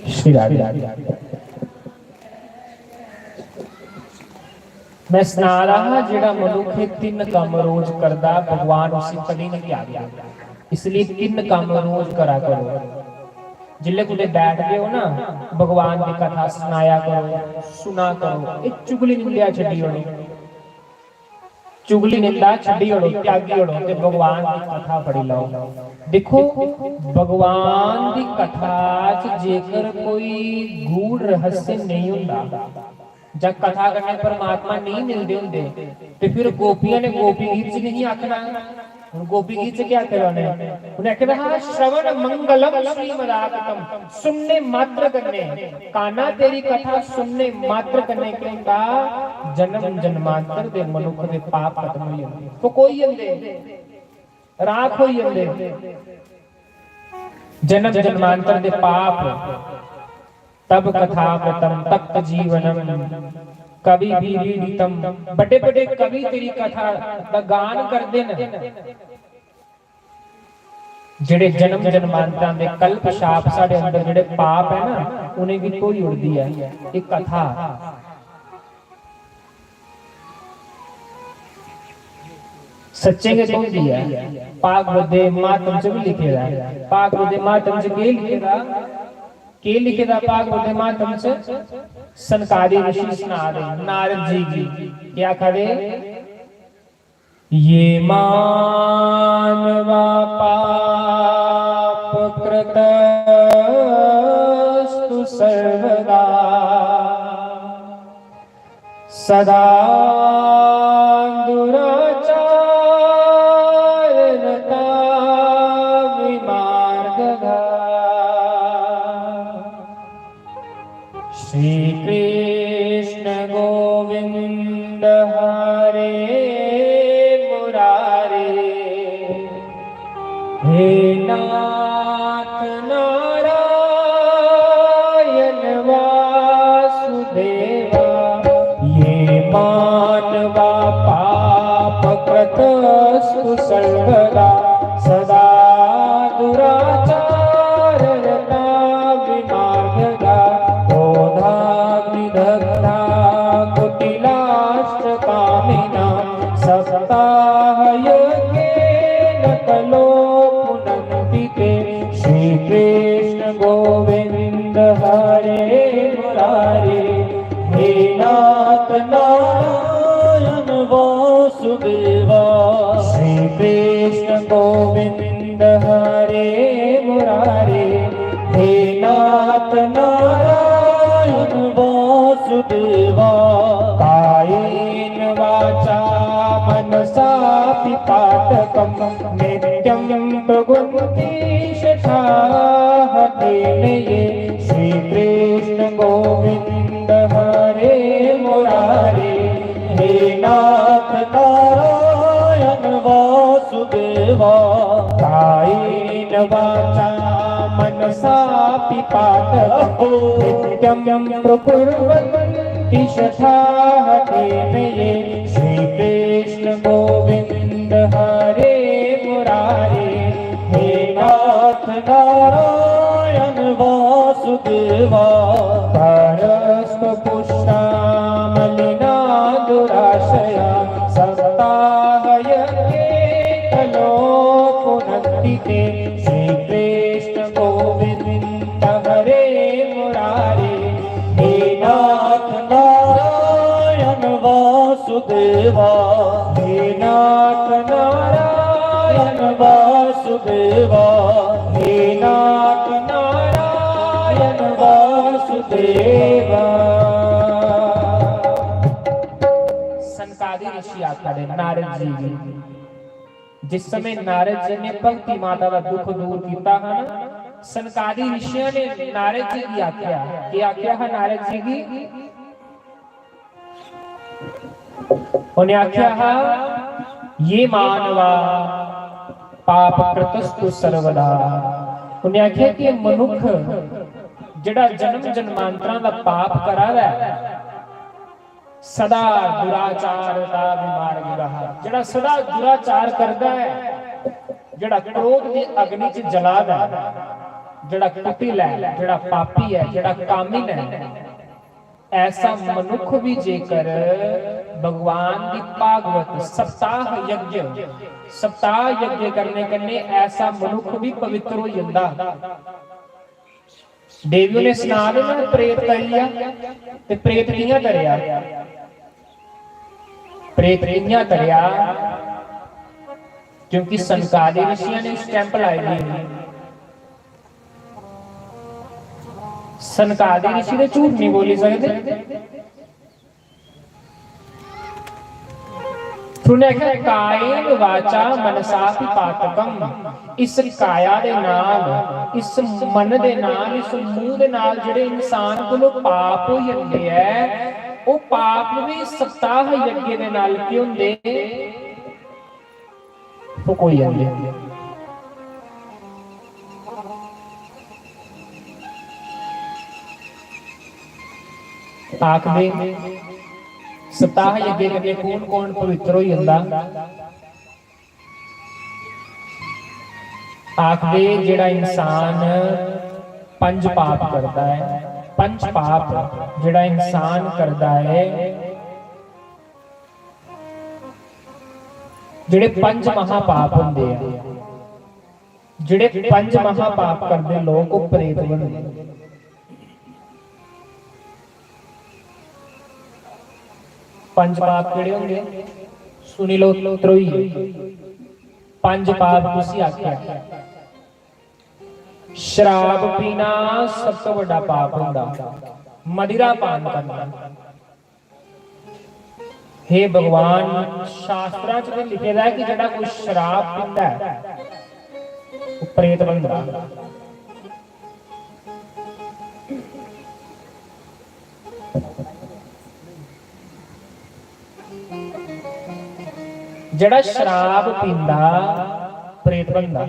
श्री राधे। मैं सना रहा हा, जेड़ा मनुख एह तिन्न कम्म रोज करदा, भगवान उसी कदी नहीं त्यागदे। इसलिए तिन्न कम्म रोज करा करो। जिल्लै कुतै बैठदे हो ना, भगवान दी कथा सनाया करो, सुना करो। एह चुगली निंदेआ छड्डी ओड़ो, चुगली निंदा छड्डी ओड़ो, त्यागी ओड़ो ते भगवान दी कथा फड़ी लैओ। दिक्खो, भगवान दी कथा च जेकर कोई गूढ़ रहस्य नहीं होंदा, जां कथा कन्नै परमात्मा नेईं मिलदे होंदे, ते फिर गोपियां ने गोपी गीत च नेईं आखना। हुन गोपी गीत च केह् आखे दा उ'नें? उ'नें आखे दा हा, "श्रवण मंगलम श्रीमदाततम।" सुनने मात्र कन्नै, काना तेरी कथा सुनने मात्र कन्नै केह् होंदा? जन्म जन्मांतर दे मनुक्ख दे पाप खत्म होई जंदे, फकोई जंदे, राख होई जंदे। जन्म जन्मांतर दे पाप, तब कथामृतम तप्त जीवनम कवि भी रीडितम। बड़े बड़े कवि तेरी कथा दा गान करदे न। जेह्ड़े जन्म जन्मांतरां दे कल्प शाप साढ़े अंदर जेह्ड़े पाप है ना, उ'नेंगी धोई ओड़दी ऐ एह् कथा। सच्चें गै धोंदी ऐ। भागवत दे महात्म च बी लिखे दा ऐ। भागवत दे महात्म च केह् लिखे दा? केह् लिखे दा भागवत दे महात्म च? सनकादि ऋषि सना दे नारद जी गी, केह् आखा दे? ये मानवा पापकृतस्तु सर्वदा, सदा दुराचाररता विमार्गगा। श्री कृष्ण गोविंद हरे मुरारे। हे नाथ नारायण वासुदेवा। ये मानवा पापकृतस्तु सर्वदा, सदा दुराचाररता विमार्गगा। क्रोधाग्निदग्धा कुटिलाश्च कामिनां, सप्ताहयज्ञेन कलो पुनन्ति ते। श्री कृष्ण गोविंद हरे मुरारे। हे नाथ नारायण वासुदेवा। श्री कृष्ण गोविंद हरे मुरारे। हे नाथ नारायण वासुदेवा। मनसापि पातकं नित्यं प्रकुर्वन्ति शठाः तेन ये। श्रीकृष्ण गोविन्द हरे मुरारे, हे नाथ नारायण वासुदेवा। कायेन वाचा मनसापि पातकं नित्यं प्रकुर्वन्ति शठाः तेन ये। श्रीकृष्ण गोविन्द हरे मुरारे, हे नाथ नारायण वासुदेवा। परस्पपुष्टा मलिना दुराशया, सप्ताहयज्ञे कलो पुनन्ति ते। श्रीकृष्ण गोविन्द हरे मुरारे, हे नाथ नारायण वासुदेवा। हे नाथ नारायण वासुदेवा। हे नाथ नारायण वासुदेवा। सनकादि ऋषि आखा दे नारद जी गी, जिस समय नारद जी ने भगती माता दा दुख दूर कीता हा ना, सनकादि ऋषियां ने नारद जी गी आख्या, केह् आख्या हा नारद जी गी? उन्हें आख्या हा, "ये मानवा पाप कृतस्तु सर्वदा।" उन्हें आख्या कि मनुख जेड़ा जन्म जन्मांतरां दा पाप करा दा है, सदा दुराचारता विमार्गितः, जेड़ा सदा दुराचार करदा है, जेड़ा क्रोध दी अग्नि च जला दा है, जेड़ा कुटिल है, जेड़ा पापी है, जेड़ा कामिन है, ऐसा मनुख भी जेकर भगवान दी भागवत सप्ताह यज्ञ, सप्ताह यज्ञ करने कन्ने ऐसा मनुख भी पवित्र हो जंदा। देवी ने सना देना प्रेत करी लिया, ते प्रेत कि'यां तरेआ? प्रेत कि'यां तरेआ? क्योंकि सनकादि ऋषियां ने स्टैंप लाई दी ही। सनकादि ऋषि ते झूठ नहीं बोली सकते। फिर उन्हें आखेआ, "कायेन वाचा मनसा भी पातकम।" इस काया दे नाल, इस मन दे नाल, इस मुंह दे नाल जेह्ड़े इंसान कोलों पाप होई जंदे ऐ, ओह् पाप भी सप्ताह यज्ञ दे नाल केह् होंदे? फकोई जंदे। आखदे, सप्ताह यज्ञ कन्नै कौन कौन पवित्र होई जंदा? आखदे, जेह्ड़ा इंसान पंज पाप करदा ऐ, पंज पाप जेह्ड़ा इंसान करदा ऐ, जेह्ड़े पंज महापाप होंदे ऐ, जेह्ड़े पंज महापाप करदे लोक, ओह् प्रेत बनदे। पंज पाप केह्ड़े होंदे? सुनी लो, ध्रोइयै। पंज पाप कुसी आखेआ? शराब पीना सब तो बड्डा पाप होंदा, मदिरा पान करना। हे भगवान, शास्त्रां च ते लिखे दा ऐ कि जेह्ड़ा कोई शराब पींदा ऐ, ओह् प्रेत बनदा। जेह्ड़ा शराब पींदा, प्रेत बनदा।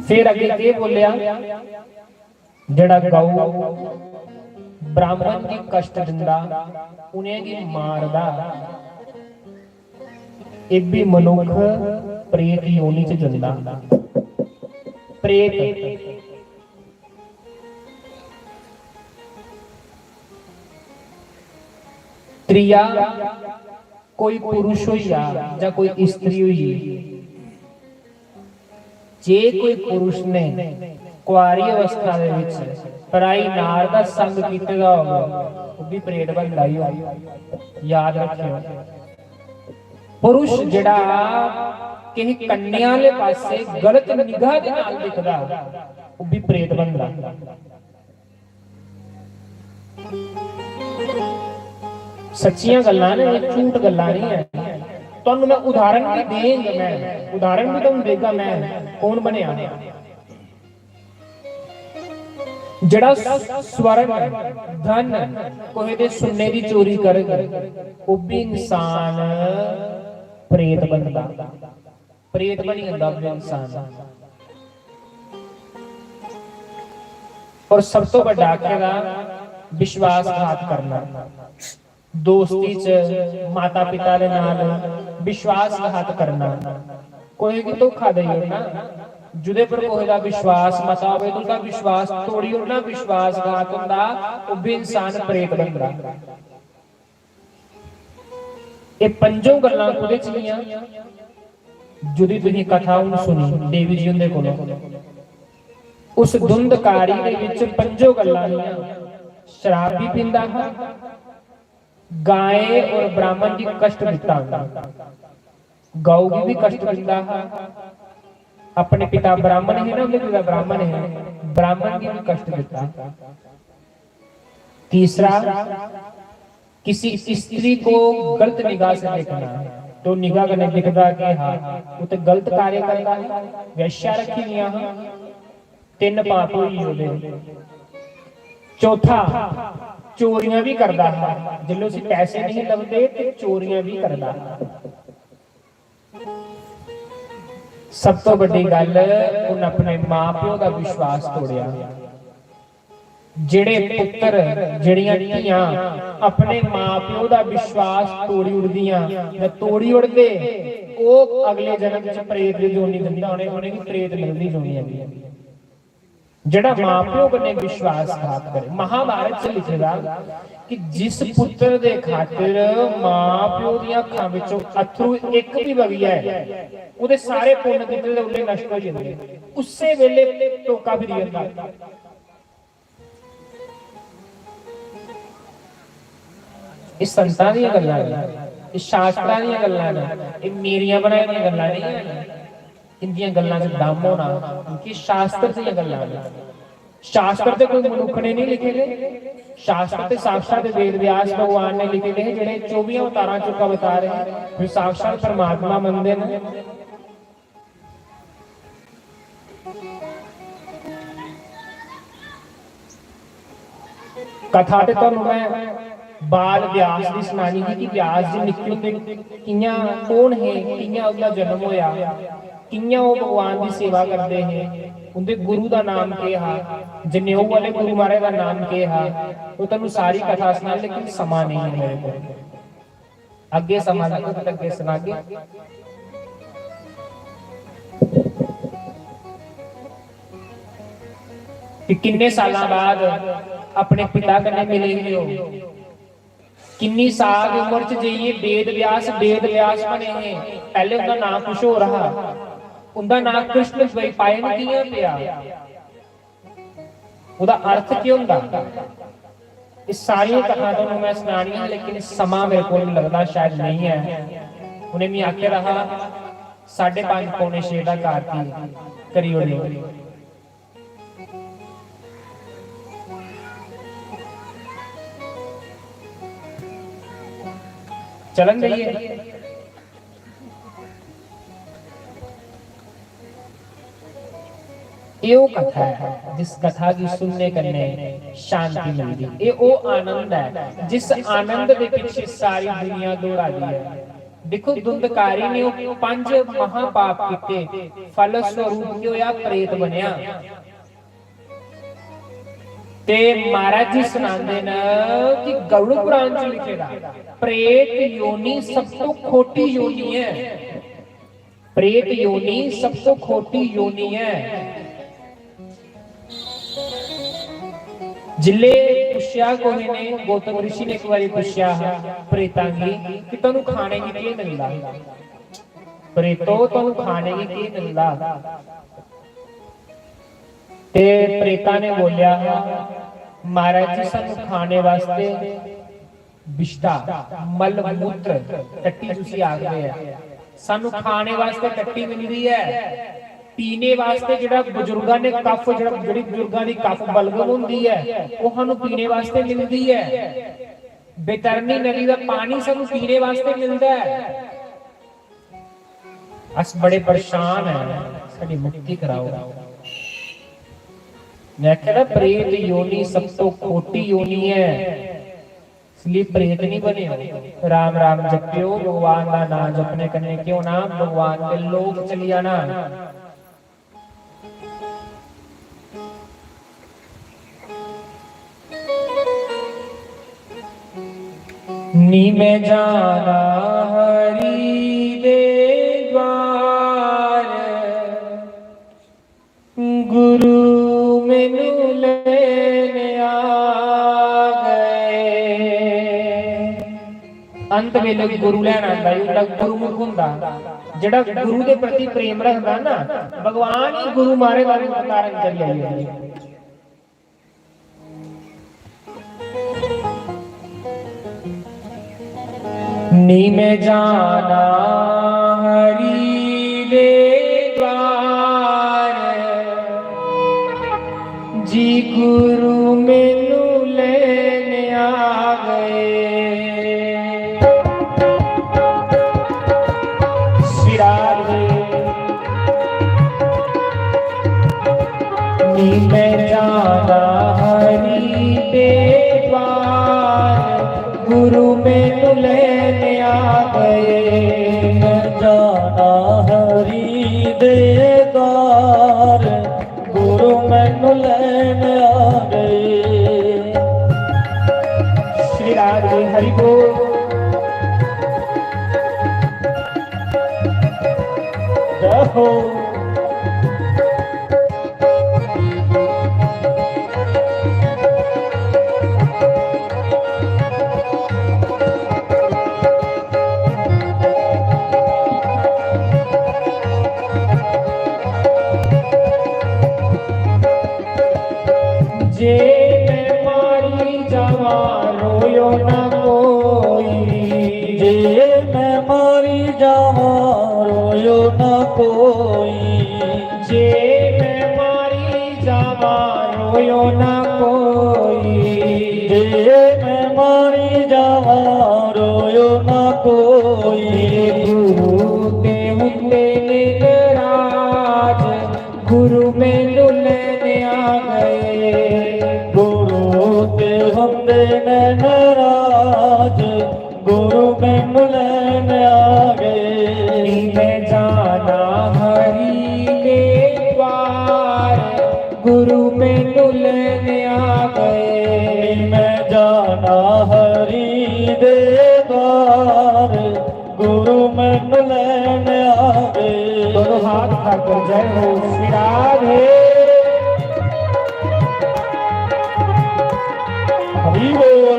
फिर अग्गें केह् बोलेआ? जेह्ड़ा गौ ब्राह्मण गी कष्ट दिंदा, उ'नेंगी मारदा, एह् बी मनुक्ख प्रेत योनि च जंदा। प्रेत। त्रीया, कोई पुरुष होई जा जां कोई स्त्री होई, जे कोई पुरुष ने कुआरी अवस्था दे विच पराई नार दा संग कीते दा होग, ओह् भी प्रेत बनदा ही होग। याद रखेओ, पुरुष जेह्ड़ा किसी कन्या आह्ले पासे गलत निगाह दे नाल दिखदा, ओह् भी प्रेत बनदा। सच्चियां गल्लां न, एह् झूठ गल्लां नहीं है। तुहानू मैं उदाहरण भी देंग, मैं उदाहरण भी तुहानू देगा, मैं कौन बनया। जेड़ा स्वर्ण, धन, कोहे दे सुन्ने दी चोरी करग, ओह भी इंसान प्रेत बनदा। प्रेत बनी जंदा ओह इंसान। और सब तो बड़ा आखे दा विश्वासघात करना। दोस्ती च माता पिता दे नाल विश्वासघात करना, कोहे गी धोखा देई ओड़ना, जुदे पर कोहे दा विश्वास मता होवे, ते उसदा विश्वास तोड़ी ओड़ना, विश्वासघात होंदा, ओह भी इंसान प्रेत बनदा। एह पंजों गल्लां कुदे च हियां? जुदी तुसीं कथा हुन सुनी देवी जी हुंदे कोलों, उस धुंधकारी दे विच पंजों गल्लां हियां। शराब भी पींदा हा, गाय और ब्राह्मण गी कष्ट दिता, गौ गी भी कष्ट दिता हा, अपने पिता ब्राह्मण है ना, उनके पिता ब्राह्मण है, ब्राह्मण गी भी कष्ट दिता। तीसरा, किसी स्त्री को गलत निगाह से देखना, तो निगाह कन्नै दिखदा के हा, उत्थे गलत कार्य करदा हा, वैश्या रखी दियां हा, तिन्न पाप होई गे ओह्दे। चौथा, चोरियां भी करदा हा, जिसलै उसी पैसे नहीं लभदे ते चोरियां भी करदा हा। सब तो बड़ी गल, उन अपने मां प्यो दा विश्वास तोड़िया। जेड़े पुत्र, जेड़ियां धियां अपने मां प्यो दा विश्वास तोड़ी उड़दियां जां तोड़ी उड़दे, ओह अगले जन्म च प्रेत दी जोनी जंदा, उ'नें, उ'नेंगी प्रेत मिलदी जोनी जंदी। जेड़ा मां प्यो कन्नै विश्वासघात करे। महाभारत च लिखे दा कि जिस पुत्र दे खातिर मां प्यो दियां अखां विचों अथरू इक भी बगी जाए, ओहदे सारे पुन्न कीते दे उल्ले नष्ट होई जंदे। उस्सै वेले टोका फिरी जंदा। एह संतां दियां गल्लां न, एह शास्त्रां दियां गल्लां न, एह मेरियां बनाई दियां गल्लां नेईं हैन। इंदियां गल्लां च दम होना, क्योंकि शास्त्र दियां गल्लां न। शास्त्र ते कोई मनुक्ख ने नहीं लिखे दे, शास्त्र ते साक्षात वेद व्यास भगवान ने लिखे दे हे, जेह्ड़े चौबियां अवतारां चों अवतार हे, फिर साक्षात परमात्मा मनदे न। कथा ते तुहानू मैं बाल व्यास दी सनानी ही कि व्यास जी निक्के होंदे कि'यां, कौन हे, कि'यां उं'दा जन्म होया, कि'यां ओह् भगवान दी सेवा करदे हे, उं'दे गुरु दा नाम केह् हा, जनेऊ आह्ले गुरु महाराज दा नाम केह् हा, ओह् तुहानू सारी कथा सनानी, लेकिन समां नेईं ऐ मेरे कोल। अग्गें समां लग्गग ते अग्गें सनागे कि किन्ने सालां बाद अपने पिता कन्नै मिले हे ओह्। किन्नी साल दी उम्र च जाइयै वेद व्यास, वेद व्यास बने हे। पैह्ले उं'दा नांऽ कुछ होर हा। उं'दा नांऽ कृष्ण द्वैपायन कि'यां पेआ? ओह्दा अर्थ केह् होंदा? एह् सारियां कथां तुहानू मैं सनानियां, लेकिन समां मेरे कोल, मिगी लगदा, शायद नेईं ऐ। उ'नें मिगी आखे दा हा, साढ़े पंज पौने छे दा आरती करी ओड़ेओ। चलन देइए। एह् ओह् कथा ऐ जिस कथा गी सुनने कन्नै शांति मिलदी। एह् ओह् आनंद ऐ जिस आनंद दे पिच्छे सारी दुनिया दौड़ा दी ऐ। दिक्खो, धुंधकारी ने ओह् पंज महापाप कीते, फल स्वरूप केह् होआ? प्रेत बनेआ। ते महाराज जी सनांदे न कि गरुड़ पुराण च लिखे दा, प्रेत योनि सब तो खोटी योनि ऐ। प्रेत योनि सब तो खोटी योनि ऐ। जिल्ले पुच्छेआ कुसै ने, गौतम ऋषि ने इक बारी पुच्छेआ हा प्रेतां गी कि तुहानू खाने गी केह् मिलदा? प्रेतो, तुहानू खाने गी केह् मिलदा? ते प्रेता ने बोलेआ, महाराज जी, सानू खाने वास्ते बिष्टा, मल मूत्र, टट्टी जिसी आखदे ऐ, सानू खाने वास्ते टट्टी मिलदी ऐ, पीने वास्ते जेह्ड़ा बजुर्गां ने कफ, जेह्ड़ा, जेह्ड़ी बजुर्गां दी कफ बलगम होंदी ऐ, ओह् सानू पीने वास्ते मिलदी ऐ। बैतरणी नदी दा पानी सानू पीने वास्ते मिलदा ऐ। अस बड़े परेशान हैं, साडी मुक्ति कराओ। मैं आखेआ ना, प्रेत योनि सब तो खोटी योनि है, इसलिए प्रेत नहीं बने। राम राम जपियो, भगवान दा नाम जपने कन्नै क्यों ना भगवान दे लोक चली जाना। नी मैं जाना हरि दे द्वार, गुरु मैनू लेने आ गए। अंत वेले गुरु लैन आंदा, उंदा गुरुमुख हुंदा। जेड़ा गुरु दे प्रति प्रेम रखदा ना, भगवान ही गुरु मारे दा रूप धारण करी आई है। नी मैं जाना हरि दे द्वार, जी गुरु मैनू लेने आ गए। श्री राधे। नी मैं जाना हरि दे द्वार, गुरु मैनू लेने आ गए। मैं जाना हरि दे द्वार, गुरु मैनू लेने आ गए। श्री राधे हरि बोल। जय हो। जे मैं मारी जावां, रोयो ना कोई। जे मैं मारी जावां, रोयो ना कोई। जे मैं मारी जावां, रोयो ना कोई। जे मैं मारी जावां, रोयो ना कोई। मेरे गुरु ते हुंदे ने नाराज, गुरु मैनू लेने आ गए। गुरु ते हुंदे ने नाराज, गुरु मैनू लेने आ गए। नी मैं जाना हरि दे द्वार, गुरु मैनू लेने आ गए। नी मैं जाना हरि दे द्वार, गुरु मैनू लेने आ गए। दोनों हाथ उठा कर जय हो श्री राधे। हरि बोल।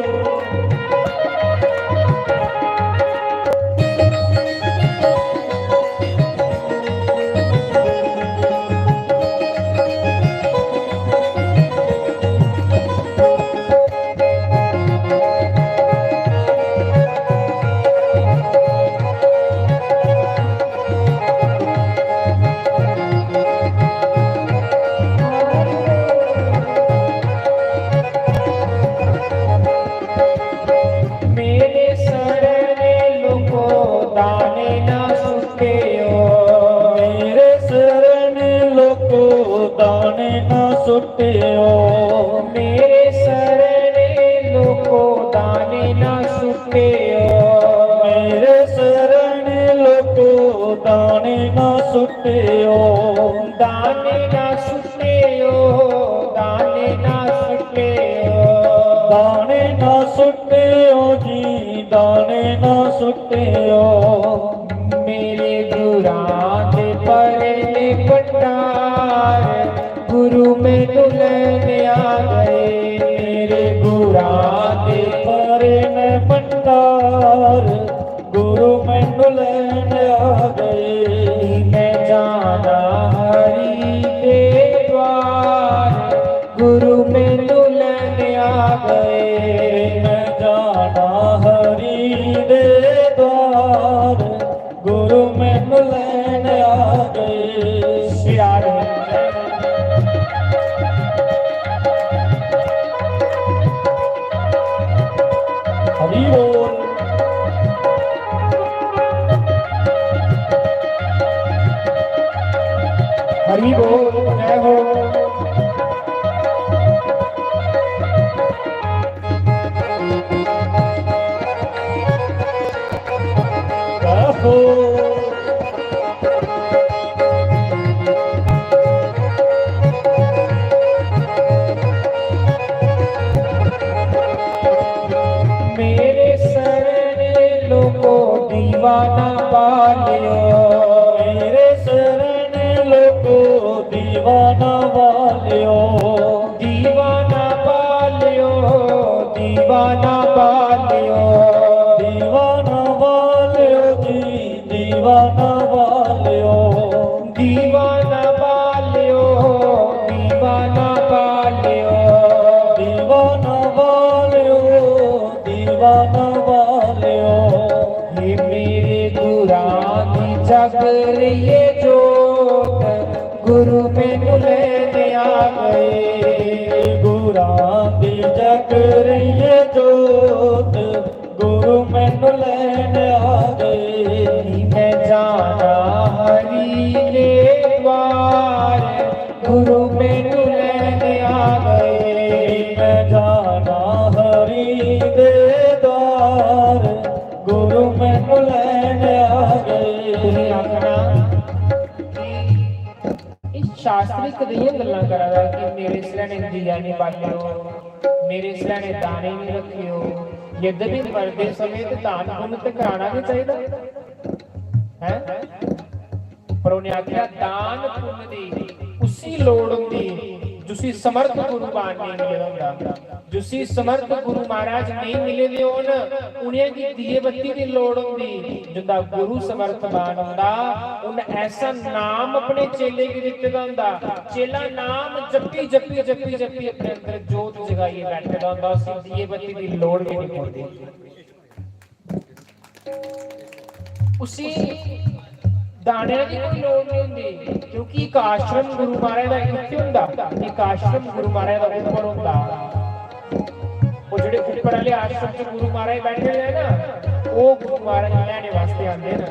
मेरे शरण लोको दाने ना सुट्टियो। मेरे शरण लोको दाने ना सुट्टियो। मेरे शरण लोको दाने ना सुट्टियो। मेरे शरण लोको दाने ना सुट्टियो। दाने ना सुट्टियो, दाने ना सुट्टियो। दाने ना सुट्टियो जी, दाने ना सुट्टियो। मेरे गुरां दे भरे ने भंडार, गुरु मैनू लेने आ गए। मेरे गुरां दे भरे ने भंडार, गुरु मैनू लेने आ गए। मैं जाना हरि दे द्वार, गुरु मैनू लेने आ गए। मैं जाना हरि दे द्वार, गुरु मैनू लेने आ गए। श्री राधे। हरि हरि बोल, जय हो। जय हो। मेरे शरण लोको दीवाना वालियो। मेरे शरण लोको दीवाना वालियो। दीवाना वालियो, दीवाना वालियो। दीवाना वालियो जी, दीवाना वालियो। दीवाना वालियो, दीवाना वालियो। दीवाना वालियो, दीवाना वालियो। हे मेरे गुरां दी जग रहिए जोत, गुरु मैनू लेने आ गए। गुरां दी जग रहिए जोत, गुरु मैनू लेने आ गए। मैं जाना हरि के द्वार, गुरु मैनू लेने आ गए। मैं जाना हरि दे द्वार, गुरु मैनू लेने आ गए। तुसें आखना कि एह् शास्त्री कदेहियां गल्लां करा दा कि मेरे सैह्ने दीया निं बालेओ, मेरे सैह्ने दाने निं रखेओ। यद्यपि मरदे समें ते दान पुन्न ते कराना गै चाहिदा, हैं? पर उ'नें आखेआ, दान पुन्न दी उसी लोड़ होंदी जिसी समर्थ गुरु बाण नेईं मिले दा होंदा। जिसी समर्थ गुरु महाराज नेईं मिले दे होन, उ'नेंगी दिए बत्ती दी लोड़ होंदी। जिंदा गुरु समर्थ बाण होंदा, उन्न ऐसा नाम अपने चेले गी दित्ते दा होंदा, चेला नाम जप्पी, जप्पी, जप्पी, जप्पी अपने अंदर जोत जगाइयै बैठे दा होंदा, उसी दिए बत्ती दी लोड़ गै नहीं पौंदी। उसी दाने दी कोई लोड़ नहीं होंदी, क्योंकि एक आश्रम गुरु महाराज दा इत्थै होंदा, एक आश्रम गुरु महाराज दा उप्पर होंदा। ओह् जेह्ड़े उप्पर आह्ले आश्रम च गुरु महाराज बैठे दे ना, ओह् गुरु महाराज लैने वास्ते आंदे न।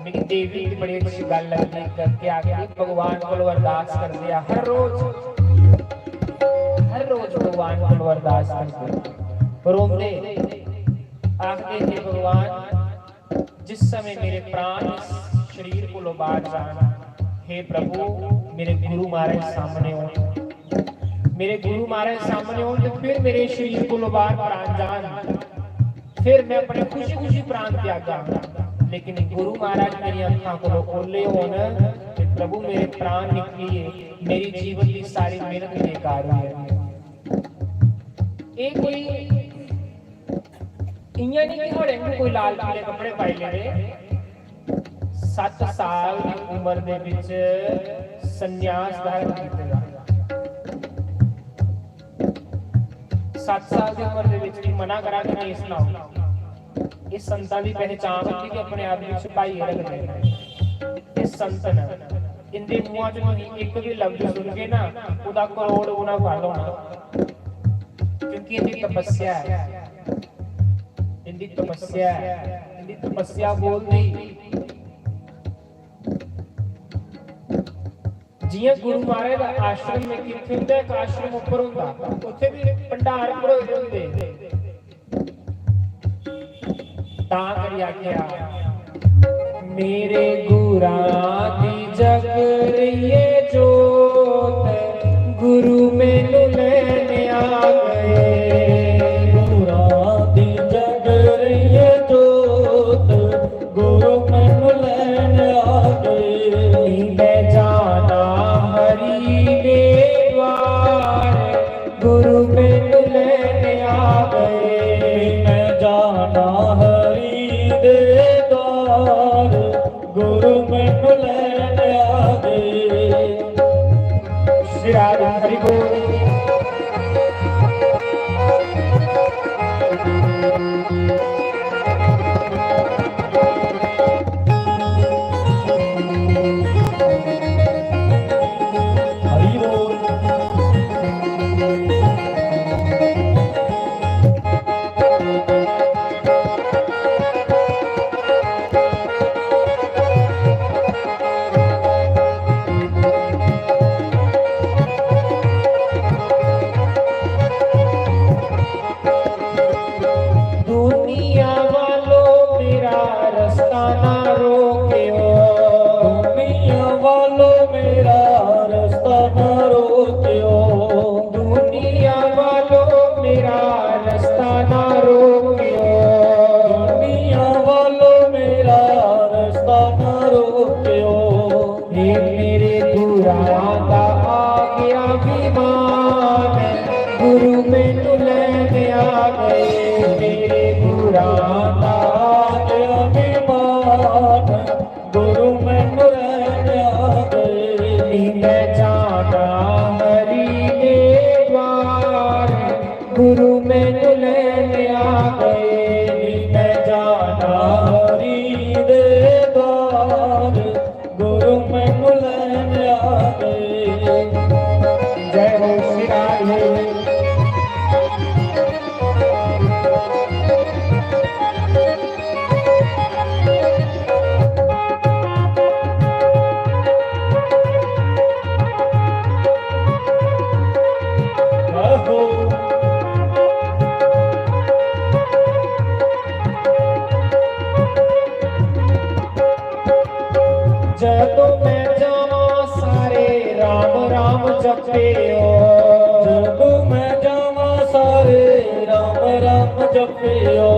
मिगी देवी दी बड़ी अच्छी गल्ल लगदी, करके आखदी, भगवान कोलों अरदास करदे आ हर रोज, हर रोज भगवान कोलों अरदास करदे, रोंदे, आखदे, "हे भगवान, जिस समय मेरे प्राण इस शरीर कोलों बाहर जान, हे प्रभु, मेरे गुरु महाराज सामने होन, मेरे गुरु महाराज सामने होन ते फिर मेरे शरीर कोलों बाहर प्राण जान।" फिर मैं अपने खुशी खुशी प्राण त्यागा, लेकिन गुरु महाराज मेरी अखां कोलों ओले होन ते प्रभु मेरे प्राण निकलिए मेरी जीवन की सारी मेहनत बेकार हुई है। ये कोई इयां नहीं कि थोड़े कोई लाल पीले कपड़े पाई लेने। सत्त साल की उम्र दे विच संन्यास धारण कीते दा। सत्त साल दी उम्र दे विच भी मना करा कि नहीं सनाओ। इस संतां दी पहचान होंदी कि अपने आप गी छुपाइयै रखदे न। एह् संत न, इंदे मुंहा च तुसीं इक भी लफ्ज सुनगे ना, ओह्दा करोड़ गुना फल होना, क्योंकि इंदी तपस्या ऐ, इंदी तपस्या ऐ, इंदी तपस्या बोलदी। जियां गुरु महाराज दा आश्रम में कित्थे होंदा, इक आश्रम उप्पर होंदा, उत्थे भी भंडार भरोए दे होंदे। तां करी आखेआ, मेरे गुरां दी जग रहिए जोत, गुरु मैनू लेने आ गए। गुरां दी जग रहिए जोत, गुरु मैनू लेने आ गए। मैं जाना हरि दे द्वार, गुरु मैनू लेने आ गए। मैं जाना हरि दे द्वार, गुरु मैनू लेने आ गए। श्री राधे हरि बोल। हरि बोल। रास्ता ना रोकियो। दुनिया वालों, मेरा रास्ता ना रोकियो। दुनिया वालों, मेरा रास्ता ना रोकियो। दुनिया वालों, मेरा रास्ता ना रोकियो। हे मेरे गुरां दा आ गया विमान, गुरु मैनू लैने आ गए। मेरे गुरां दा आ गया विमान, गुरु मैनू लैने आ गए। नी मैं जाना हरी दे द्वार, गुरु मैनू लैने आ गए। नी मैं जाना हरी दे द्वार, गुरु मैनू लैने आ गए। जय हो श्री राधे। जदों मैं जावां सारे राम राम जपियो। जदों मैं जावां सारे राम राम जपियो।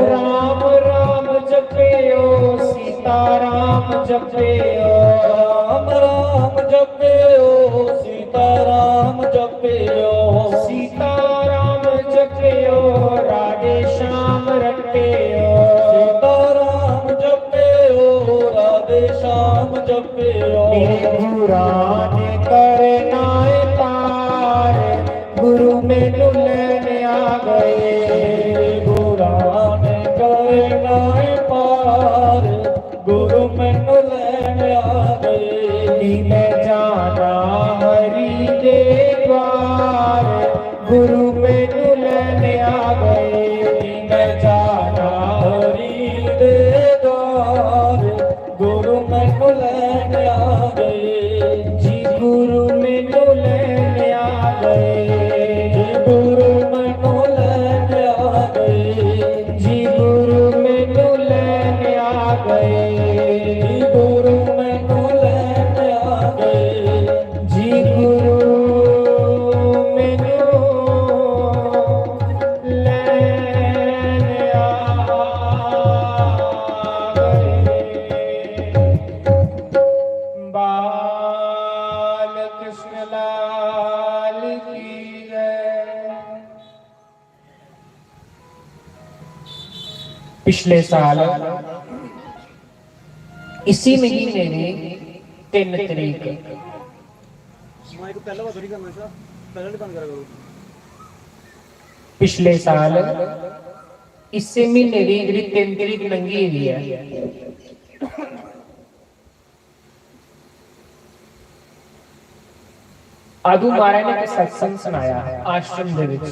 राम राम जपियो, सीता राम जपियो। राम राम जपियो, सीता राम जपियो। सीता राम जपियो, राधे श्याम रटियो। सीता राम जपियो, राधे श्याम जपियो। मेरे गुरां ने करना है पार, गुरु मैनू लैने आ गए। गुरां ने करना है पार, गुरु मैनू लैने आ गए। नी मैं जाना हरी दे द्वार, गुरु मैनू लैने आ गए। नी मैं जाना हरी दे द्वार, गुरु मैनू लैने आ गए। जी गुरु मैनू लैने आ गए। जी गुरु मैनू लैने आ गए। जी गुरु मैनू लैने आ गए। जी गुरु मैनू लैने आ गए। जी गुरु मैनू लैने आ गए। बाल कृष्ण लाल की जय। पिछले साल इसी महीने दी तिन्न तरीक, माइक पहले बार थोड़ी करना था, पहले नहीं बंद करा करो। पिछले साल इसे महीने दी जेह्ड़ी तिन्न तरीक लंघी गेदी ऐ, अदू महाराज ने इक सत्संग सनाया आश्रम दे विच।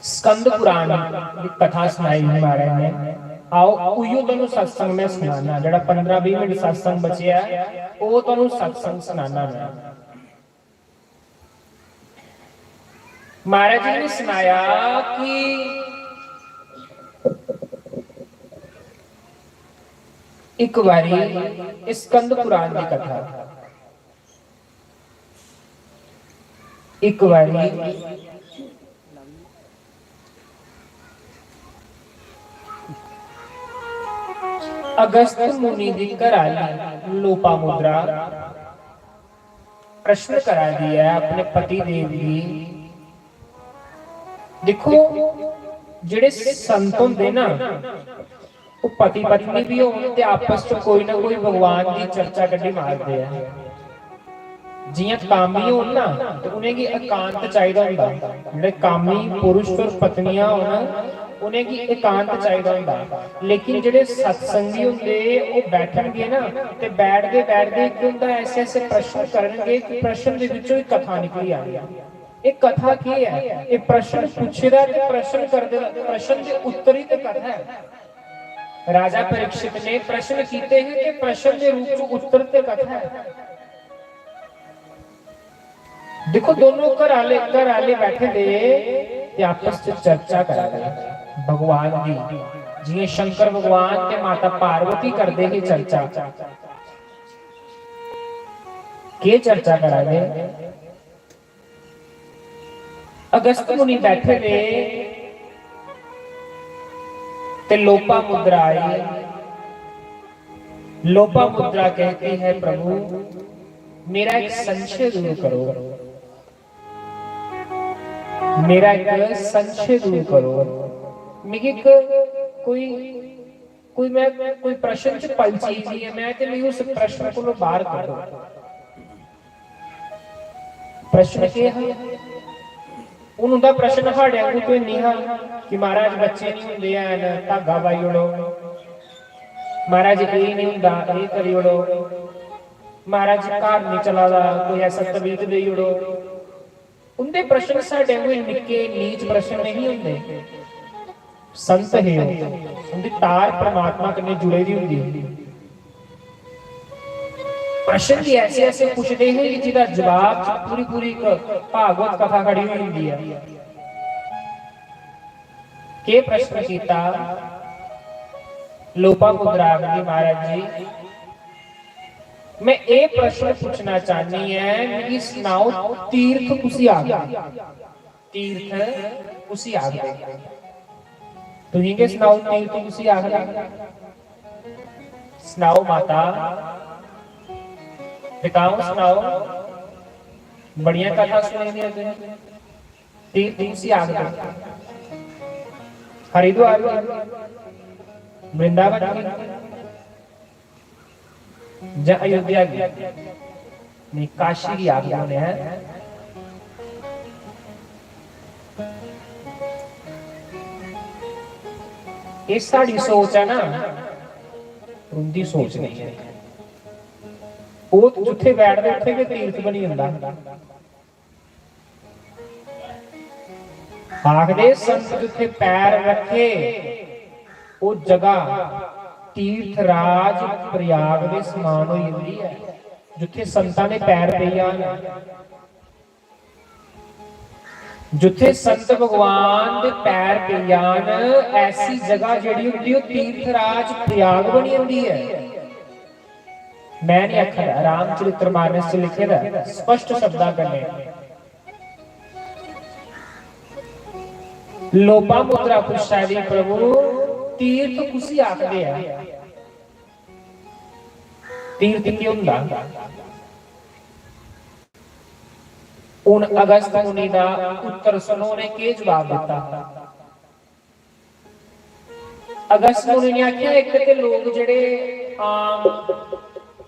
स्कंद पुराण दी कथा सनाई ही महाराज ने। आओ, उयो तुहानू सत्संग मैं सनाना, जेह्ड़ा पंदरां बीह मिनट सत्संग बचेआ ऐ, ओह् तुहानू सत्संग सनाना मैं। महाराज जी ने सनाया कि इक बारी इस स्कंद पुराण दी कथा, इक बारी अगस्त मुनि दी घर आह्ली लोपामुद्रा प्रश्न करा दी ऐ अपने पति देव गी। दिक्खो, जेह्ड़े संत होंदे ना, ओह् पति पत्नी बी होन ते आपस च कोई ना कोई भगवान दी चर्चा कड्ढी मारदे ऐ। जियां कामी होन ना, ते उ'नेंगी एकांत चाहिदा होंदा। जेह्ड़े कामी पुरुष और पत्नियां होन, उ'नेंगी एकांत चाहिदा होंदा। लेकिन जेह्ड़े सत्संगी होंदे, ओह् बैठनगे ना, ते बैठदे बैठदे केह् होंदा, ऐसे ऐसे प्रश्न करनगे कि प्रश्न दे विच्चों ही कथा निकली आनी। एह् कथा केह् ऐ? एह् प्रश्न पुच्छे दा ते प्रश्न करदे दा, प्रश्न दे उत्तर ही ते कथा ऐ। राजा परीक्षित ने प्रश्न कीते हे ते प्रश्न दे रूप च उत्तर ते कथा ऐ। दिक्खो, दोनों घर आह्ले, घर आह्ले बैठे दे ते आपस च चर्चा करा दे भगवान दी। जियां शंकर भगवान ते माता पार्वती करदे हे चर्चा। केह् चर्चा करा दे? अगस्त मुनि बैठे दे ते लोपा मुद्रा आई। लोपा मुद्रा कहती है, प्रभु, मेरा एक संशय दूर करो, मेरा एक संशय दूर करो। मिगी एक कोई कोई मैं कोई प्रश्न च पलची दी ऐ मैं, ते मिगी उस प्रश्न कोलों बाहर कड्ढो। प्रश्न केह् हा? हून उं'दा प्रश्न साढ़े आंगू ते निं हा कि महाराज, बच्चे निं होंदे हैन, धागा पाई ओड़ो, महाराज, एह् निं होंदा, एह् करी ओड़ो, महाराज, घर निं चला दा, कोई ऐसा तबीत देई ओड़ो। उं'दे प्रश्न साढ़े आंगू निक्के नीच प्रश्न नहीं होंदे। संत हे ओह्, उं'दी तार परमात्मा कन्नै जुड़े दी होंदी ही। प्रश्न भी ऐसे ऐसे पुछदे हे कि जिदा जवाब च पूरी पूरी इक भागवत कथा खड़ी होई जंदी ऐ। केह् प्रश्न कीता? लोपा मुद्रा आखदी, महाराज जी, मैं एह् प्रश्न पुच्छना चाहनी ऐ, मिगी सनाओ, तीर्थ कुसी आखदे? तीर्थ कुसी आखदे? तुसीं गै सनाओ, तीर्थ कुसी आखदे? सनाओ माता, पिताओ, सनाओ। बड़ियां कथा सुनी दियां तुसें। तीर्थ कुसी आखदे? हरिद्वार गी, वृंदावन गी, जां अयोध्या गी? नहीं, काशी गी आखदे होने हैं। एह् साढ़ी सोच ऐ ना, उं'दी सोच नहीं ऐ। ओह् जित्थै बैठदे, उत्थै गै तीर्थ बनी जंदा। आखदे, संत जित्थै पैर रक्खे, ओह् जगह तीर्थराज प्रयाग दे समान होई जंदी ऐ। जित्थै संतां दे पैर पेई जान, जित्थै संत भगवान दे पैर पेई जान, ऐसी जगह जेह्ड़ी होंदी, ओह् तीर्थराज प्रयाग बनी जंदी ऐ। मैं नहीं आखा दा, रामचरित्र मानस च लिखे दा ऐ, स्पष्ट शब्दां कन्नै। लोपा मुद्रा पुच्छा दी, प्रभु, तीर्थ कुसी आखदे आ? तीर्थ केह् होंदा? हून अगस्त मुनि दा उत्तर सुनो, उ'नें केह् जवाब दित्ता? अगस्त मुनि ने आखेआ, इक ते लोक जेह्ड़े आम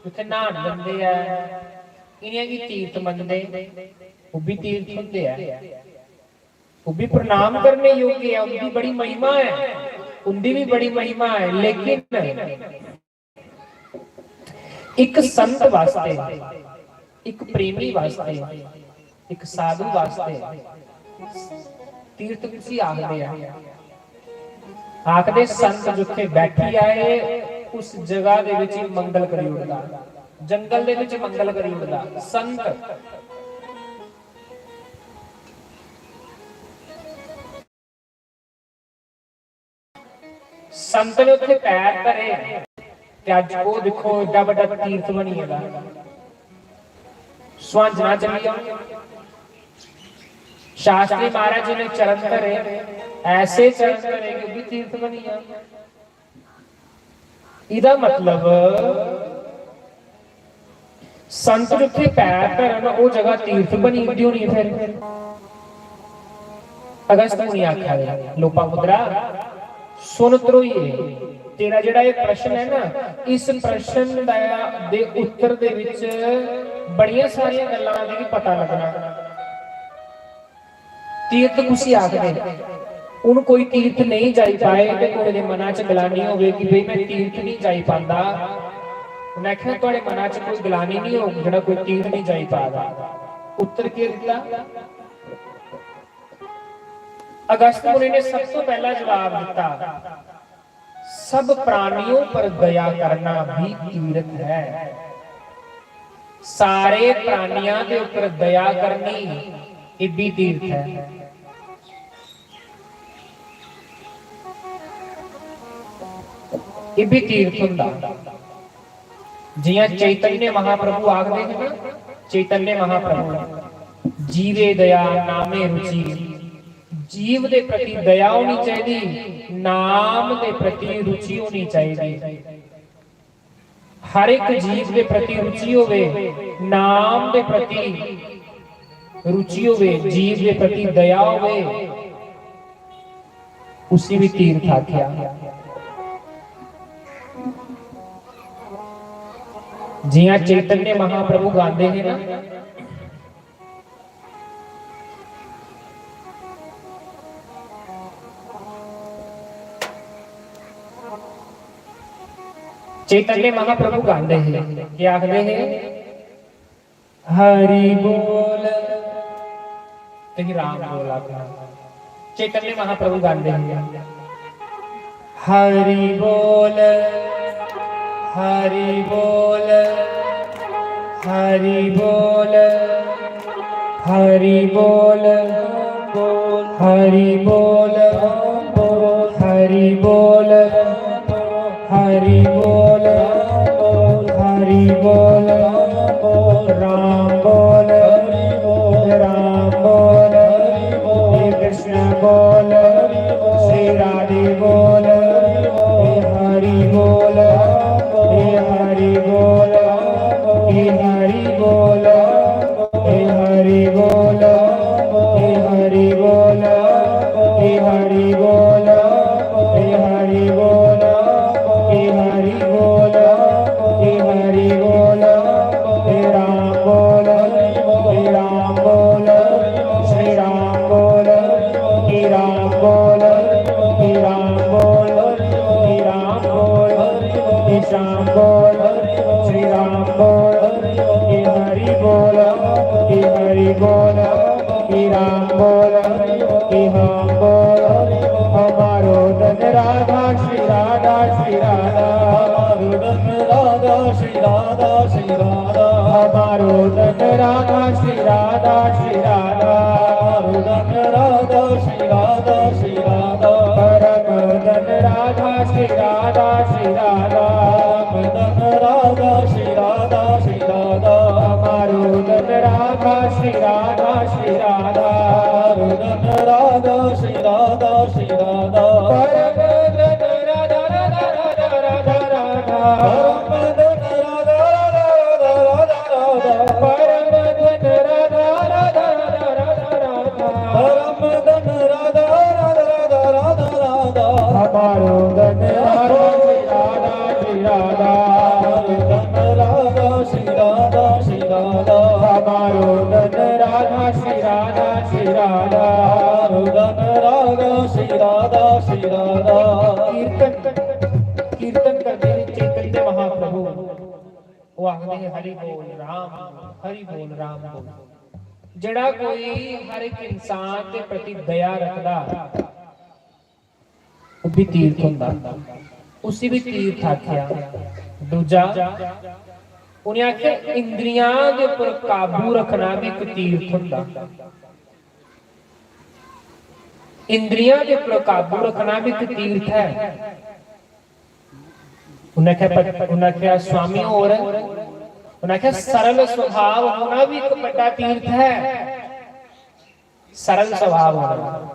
जित्थै न्हान जंदे ऐ, इ'नेंगी तीर्थ मनदे, ओह् बी तीर्थ होंदे ऐ, ओह् बी प्रणाम करने योग्य ऐ, उं'दी बड़ी महिमा ऐ, उं'दी बी बड़ी महिमा ऐ, लेकिन इक संत वास्तै, इक प्रेमी वास्तै, इक साधु वास्तै तीर्थ कुसी आखदे आ? आखदे, संत जित्थै बैठी जाए, उस जगह दे विच मंगल करी ओड़दा, जंगल दे विच मंगल करी ओड़दा संत। संत ने उत्थे पैर धरे ते अज्ज ओह् दिक्खो, एड्डा बड्डा तीर्थ बनी गेदा। सुहांजना चली जाओ, शास्त्री महाराज जी ने चरण धरे, ऐसे चरण धरे कि ओह् बी तीर्थ बनी गेआ। एह्दा मतलब, संत जित्थै पैर धरन, ओह् जगह तीर्थ बनी जंदी होनी। फिर अगस्त मुनि आखा दे, लोपामुद्रा, सुन ध्रोइये, तेरा जेह्ड़ा एह् प्रश्न ऐ ना, इस प्रश्न दा, दे उत्तर दे विच बड़ियां सारियां गल्लां दा मिगी पता लगना। तीर्थ कुसी आखदे? हून कोई तीर्थ नेईं जाई पाए ते कुसै दे मना च गलानी होवे कि भई, मैं तीर्थ नेईं जाई पांदा, उन्नै आखेआ, थुआढ़े मना च कोई गलानी नेईं होग जेह्ड़ा कोई तीर्थ नेईं जाई पा दा। उत्तर केह् दित्ता? अगस्त मुनि ने सब तो पैह्ला जवाब दित्ता, सब प्राणियों पर दया करना भी तीर्थ है। सारे प्राणियां दे ऊपर दया करनी, ये भी तीर्थ है। एह् बी तीर्थ होंदा। जियां चैतन्य महाप्रभु आखदे हे ना, चैतन्य महाप्रभु, "जीवे दया नामे रुचि।" जीव दे प्रति दया होनी चाहिदी, नाम दे प्रति रुचि होनी चाहिदी। हर एक जीव दे प्रति रुचि होवे, नाम दे प्रति रुचि होवे, जीव दे प्रति दया होवे, उसी भी तीर्थ आख्या। जियां चैतन्य महाप्रभु गांदे हैं ना, चैतन्य महाप्रभु गांदे हैं, क्या आखदे हैं? "हरि बोल।" ते ही राम बोल आखना। चैतन्य महाप्रभु गांदे हैं, "हरि बोल, हरि बोल, हरि बोल, हरि बोल, हरि बोल, हरि बोल, हरि बोल, हरि बोल, राम बोल, राम बोल, कृष्ण बोल, श्री राधे बोल, हरि बोल, हरि बोल, हरि बोल, हरि बोल, हरि बोल, हरि बोल, हरि बोल, राम बोल, राम बोल, श्री राम बोल, राम बोल, राम बोल, राम बोल, श्याम बोल, श्री राम बोल, हरि बोल, हरि बोल, राम बोल, हमारो धन राधा श्री राधा श्री राधा, हमारो धन राधा श्री राधा श्री राधा, हमारो धन राधा श्री राधा श्री राधा, हमारो धन राधा श्री राधा श्री राधा, परम धन राधा श्री राधा श्री राधा, परम धन राधा श्री राधा श्री राधा, हमारो धन राधा श्री राधा श्री राधा, हमारो धन राधा श्री राधा श्री राधा, परम धन राधा राधा राधा राधा, परम धन राधा राधा राधा राधा, परम धन राधा राधा राधा राधा, परम धन राधा राधा राधा राधा राधा, हमारो धन राधा श्री राधा श्री राधा, हमारो धन राधा श्री राधा श्री राधा, हमारो धन राधा श्री राधा श्री राधा, हमारो धन राधा श्री राधा श्री राधा। कीर्तन, कीर्तन करदे हे चैतन्य महाप्रभु, ओह् आखदे हे, "हरि बोल राम बोल, हरि बोल राम बोल।" जेह्ड़ा कोई हर इक इंसान दे प्रति दया रखदा, ओह् बी तीर्थ होंदा, उसी बी तीर्थ आखेआ। दूजा, उ'नें आखेआ, इंद्रियां दे उप्पर काबू रखना बी इक तीर्थ होंदा। इंद्रियां दे उप्पर काबू रखना बी इक तीर्थ ऐ। उ'नें आखेआ, "पत-, उ'नें आखेआ, स्वामी होर, उ'नें आखेआ, सरल स्वभाव होना बी इक बड्डा तीर्थ ऐ।" सरल स्वभाव होना।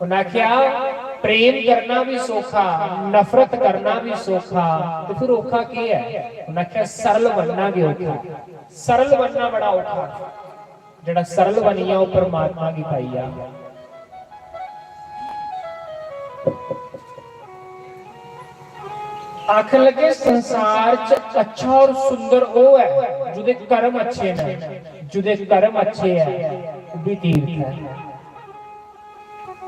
उ'नें आखेआ, "प्रेम करना बी सौखा, नफरत करना बी सौखा, ते फिर औखा केह् ऐ?" उ'नें आखेआ, "सरल बनना गै औखा, सरल बनना बड़ा औखा।" जेह्ड़ा सरल बनी जा, ओह् परमात्मा गी पाई जा। आखन लगे, संसार च अच्छा और सुंदर ओह् ऐ, जुदे कर्म अच्छे न, जुदे कर्म अच्छे ऐ, ओह् भी तीर्थ ऐ।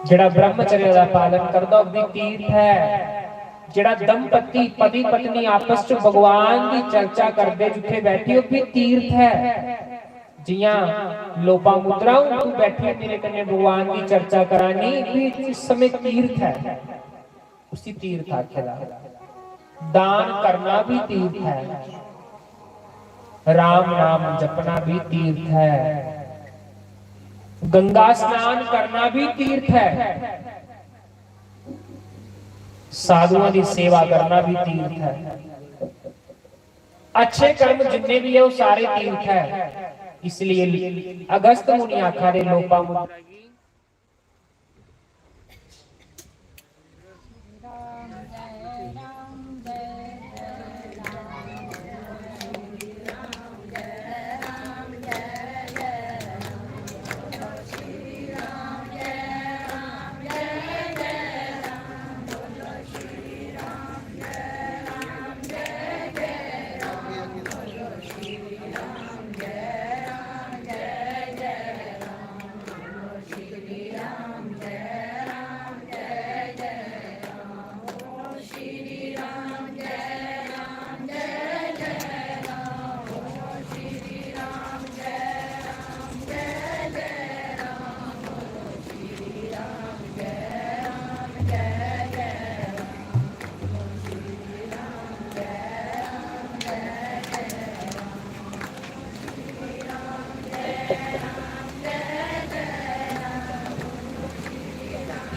जेह्ड़ा ब्रह्मचर्य दा पालन करदा, ओह् भी तीर्थ ऐ। जेह्ड़ा दंपति, पति पत्नी आपस च भगवान दी चर्चा करदे, जित्थे बैठी, ओह् भी तीर्थ ऐ। जियां लोपामुद्रा, हून तू बैठी मेरे कन्नै भगवान दी चर्चा करा नी, भी इस समय तीर्थ ऐ, उसी तीर्थ आखे दा। दान करना भी तीर्थ है, राम नाम जपना भी तीर्थ है, गंगा स्नान करना भी तीर्थ है। साधुआं दी सेवा करना भी तीर्थ है। अच्छे कर्म जिन्ने भी है, वो सारे तीर्थ है। इसलिए अगस्त मुनि आखा दे, लोपा मुद्रा गी।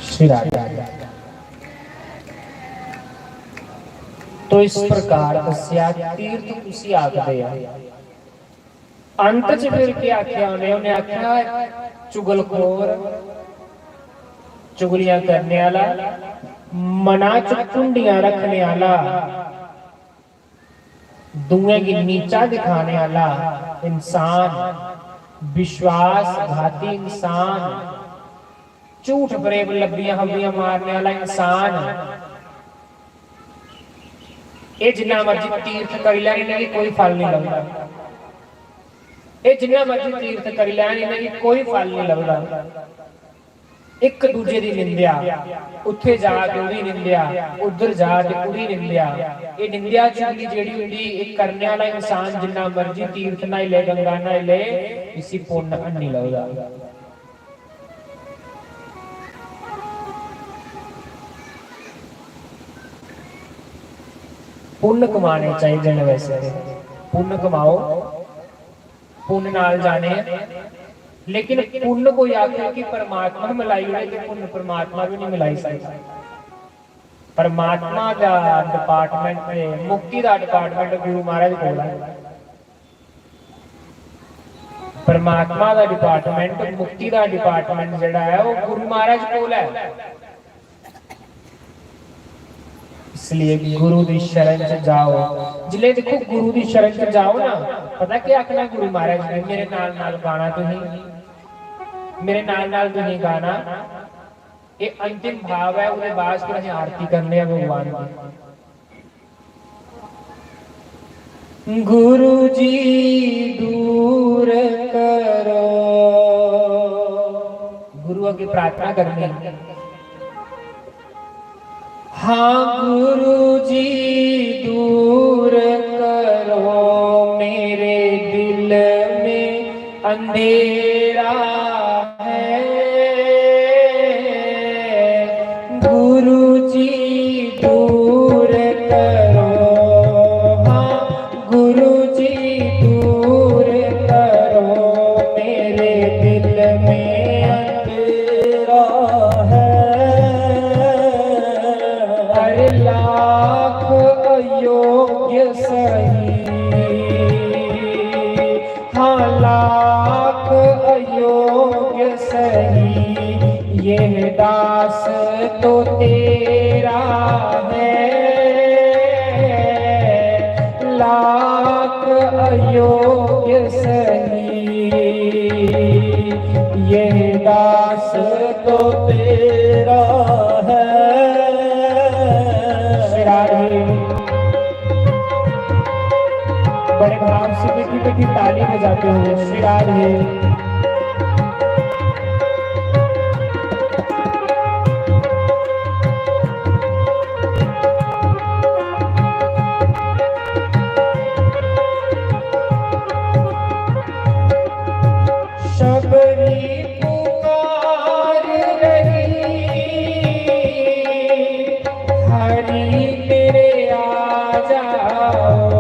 श्री राधे। तो इस प्रकार दस्सेआ, तीर्थ कुसी आखदे आ। अंत च फिर केह् आखेआ उ'नें? उ'नें आखेआ, चुगलखोर, चुगलियां करने आह्ला, मना च घुंडियां रक्खने आह्ला, दूएं गी नीचा दिखाने आह्ला इंसान, विश्वासघाती इंसान, झूठ फरेब, लब्बियां हब्बियां मारने आह्ला इंसान, एह् जिन्ना मर्जी तीर्थ करी लैन, इ'नेंगी कोई फल निं लभदा। एह् जिन्ना मर्जी तीर्थ करी लैन, इ'नेंगी कोई फल निं लभदा। इक दूजे दी निंदेआ, उत्थे जा के ओह्दी निंदेआ, उद्धर जा के ओह्दी निंदेआ। एह् निंदेआ चुगली जेह्ड़ी होंदी, एह् करने आह्ला इंसान जिन्ना मर्जी तीर्थ न्हाई ले, गंगा न्हाई ले, इसी पुन्न हैनी लभदा। पुन्न कमाने चाहिदे न, वैसे ते पुन्न कमाओ, पुन्न नाल जाने, लेकिन पुन्न कोई आखे कि परमात्मा मलाई ओड़े ते पुन्न परमात्मा भी नहीं मलाई सकदा। परमात्मा दा डिपार्टमेंट ते मुक्ति दा डिपार्टमेंट गुरु महाराज कोल है। परमात्मा दा डिपार्टमेंट, मुक्ति दा डिपार्टमेंट जेह्ड़ा ऐ, ओह् गुरु महाराज कोल ऐ। इसलिए गुरु दी शरण च जाओ। जिसले देखो गुरु दी शरण च जाओ ना, पता क्या आखना गुरु महाराज ने? मेरे नाल नाल गाना तुहीं, मेरे नाल नाल तुहीं गाना। ये अंतिम भाव है, उसके बाद फिर असें आरती करने हैं भगवान की। गुरु जी दूर करो, गुरु अगे प्रार्थना करनी। हाँ गुरु जी दूर करो, मेरे दिल में अंधेरा है। गुरु जी दूर करो, हाँ गुरु जी दूर करो, मेरे दिल में अंधेरा है। हर लाख अयोग्य सही, हाँ लाख अयोग्य सही, यह दास तो तेरा है। लाख अयोग्य सही, यह दास तो तेरा है। श्री राधे। बड़े भाव से मीठी मीठी ताली बजाते हुए श्री राधे। शबरी पुकार रही, हरि तेरे आ जाओ।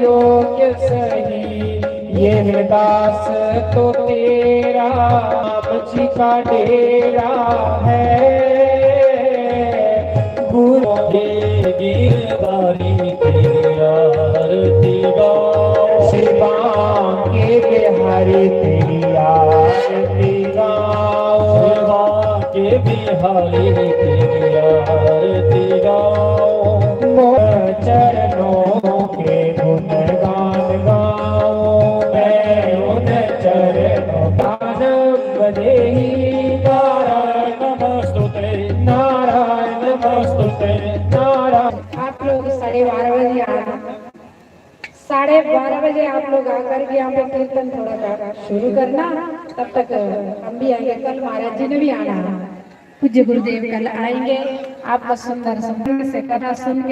योग्य सही, यह दास तो तेरा, राम जी का डेरा है। गुरु के गिरधारी तेरी आरती गाओ, श्री बांके बिहारी तेरी आरती गाओ, श्री बांके बिहारी तेरी आरती गाओ। मोर चरणों के गुणगान गाओ, मैं उन चरणों का आनंद देही। नारायण नमस्तुते, नारायण नमस्तुते, नारायण। आप लोग साढ़े बारह बजे आना, साढ़े बारह बजे आप लोग आकर के यहाँ पे कीर्तन थोड़ा सा शुरू करना, तब तक हम भी आएंगे। कल महाराज जी ने भी आना है, पूज्य गुरुदेव कल आएंगे, आपका सुंदर सुंदर से कथा सुन के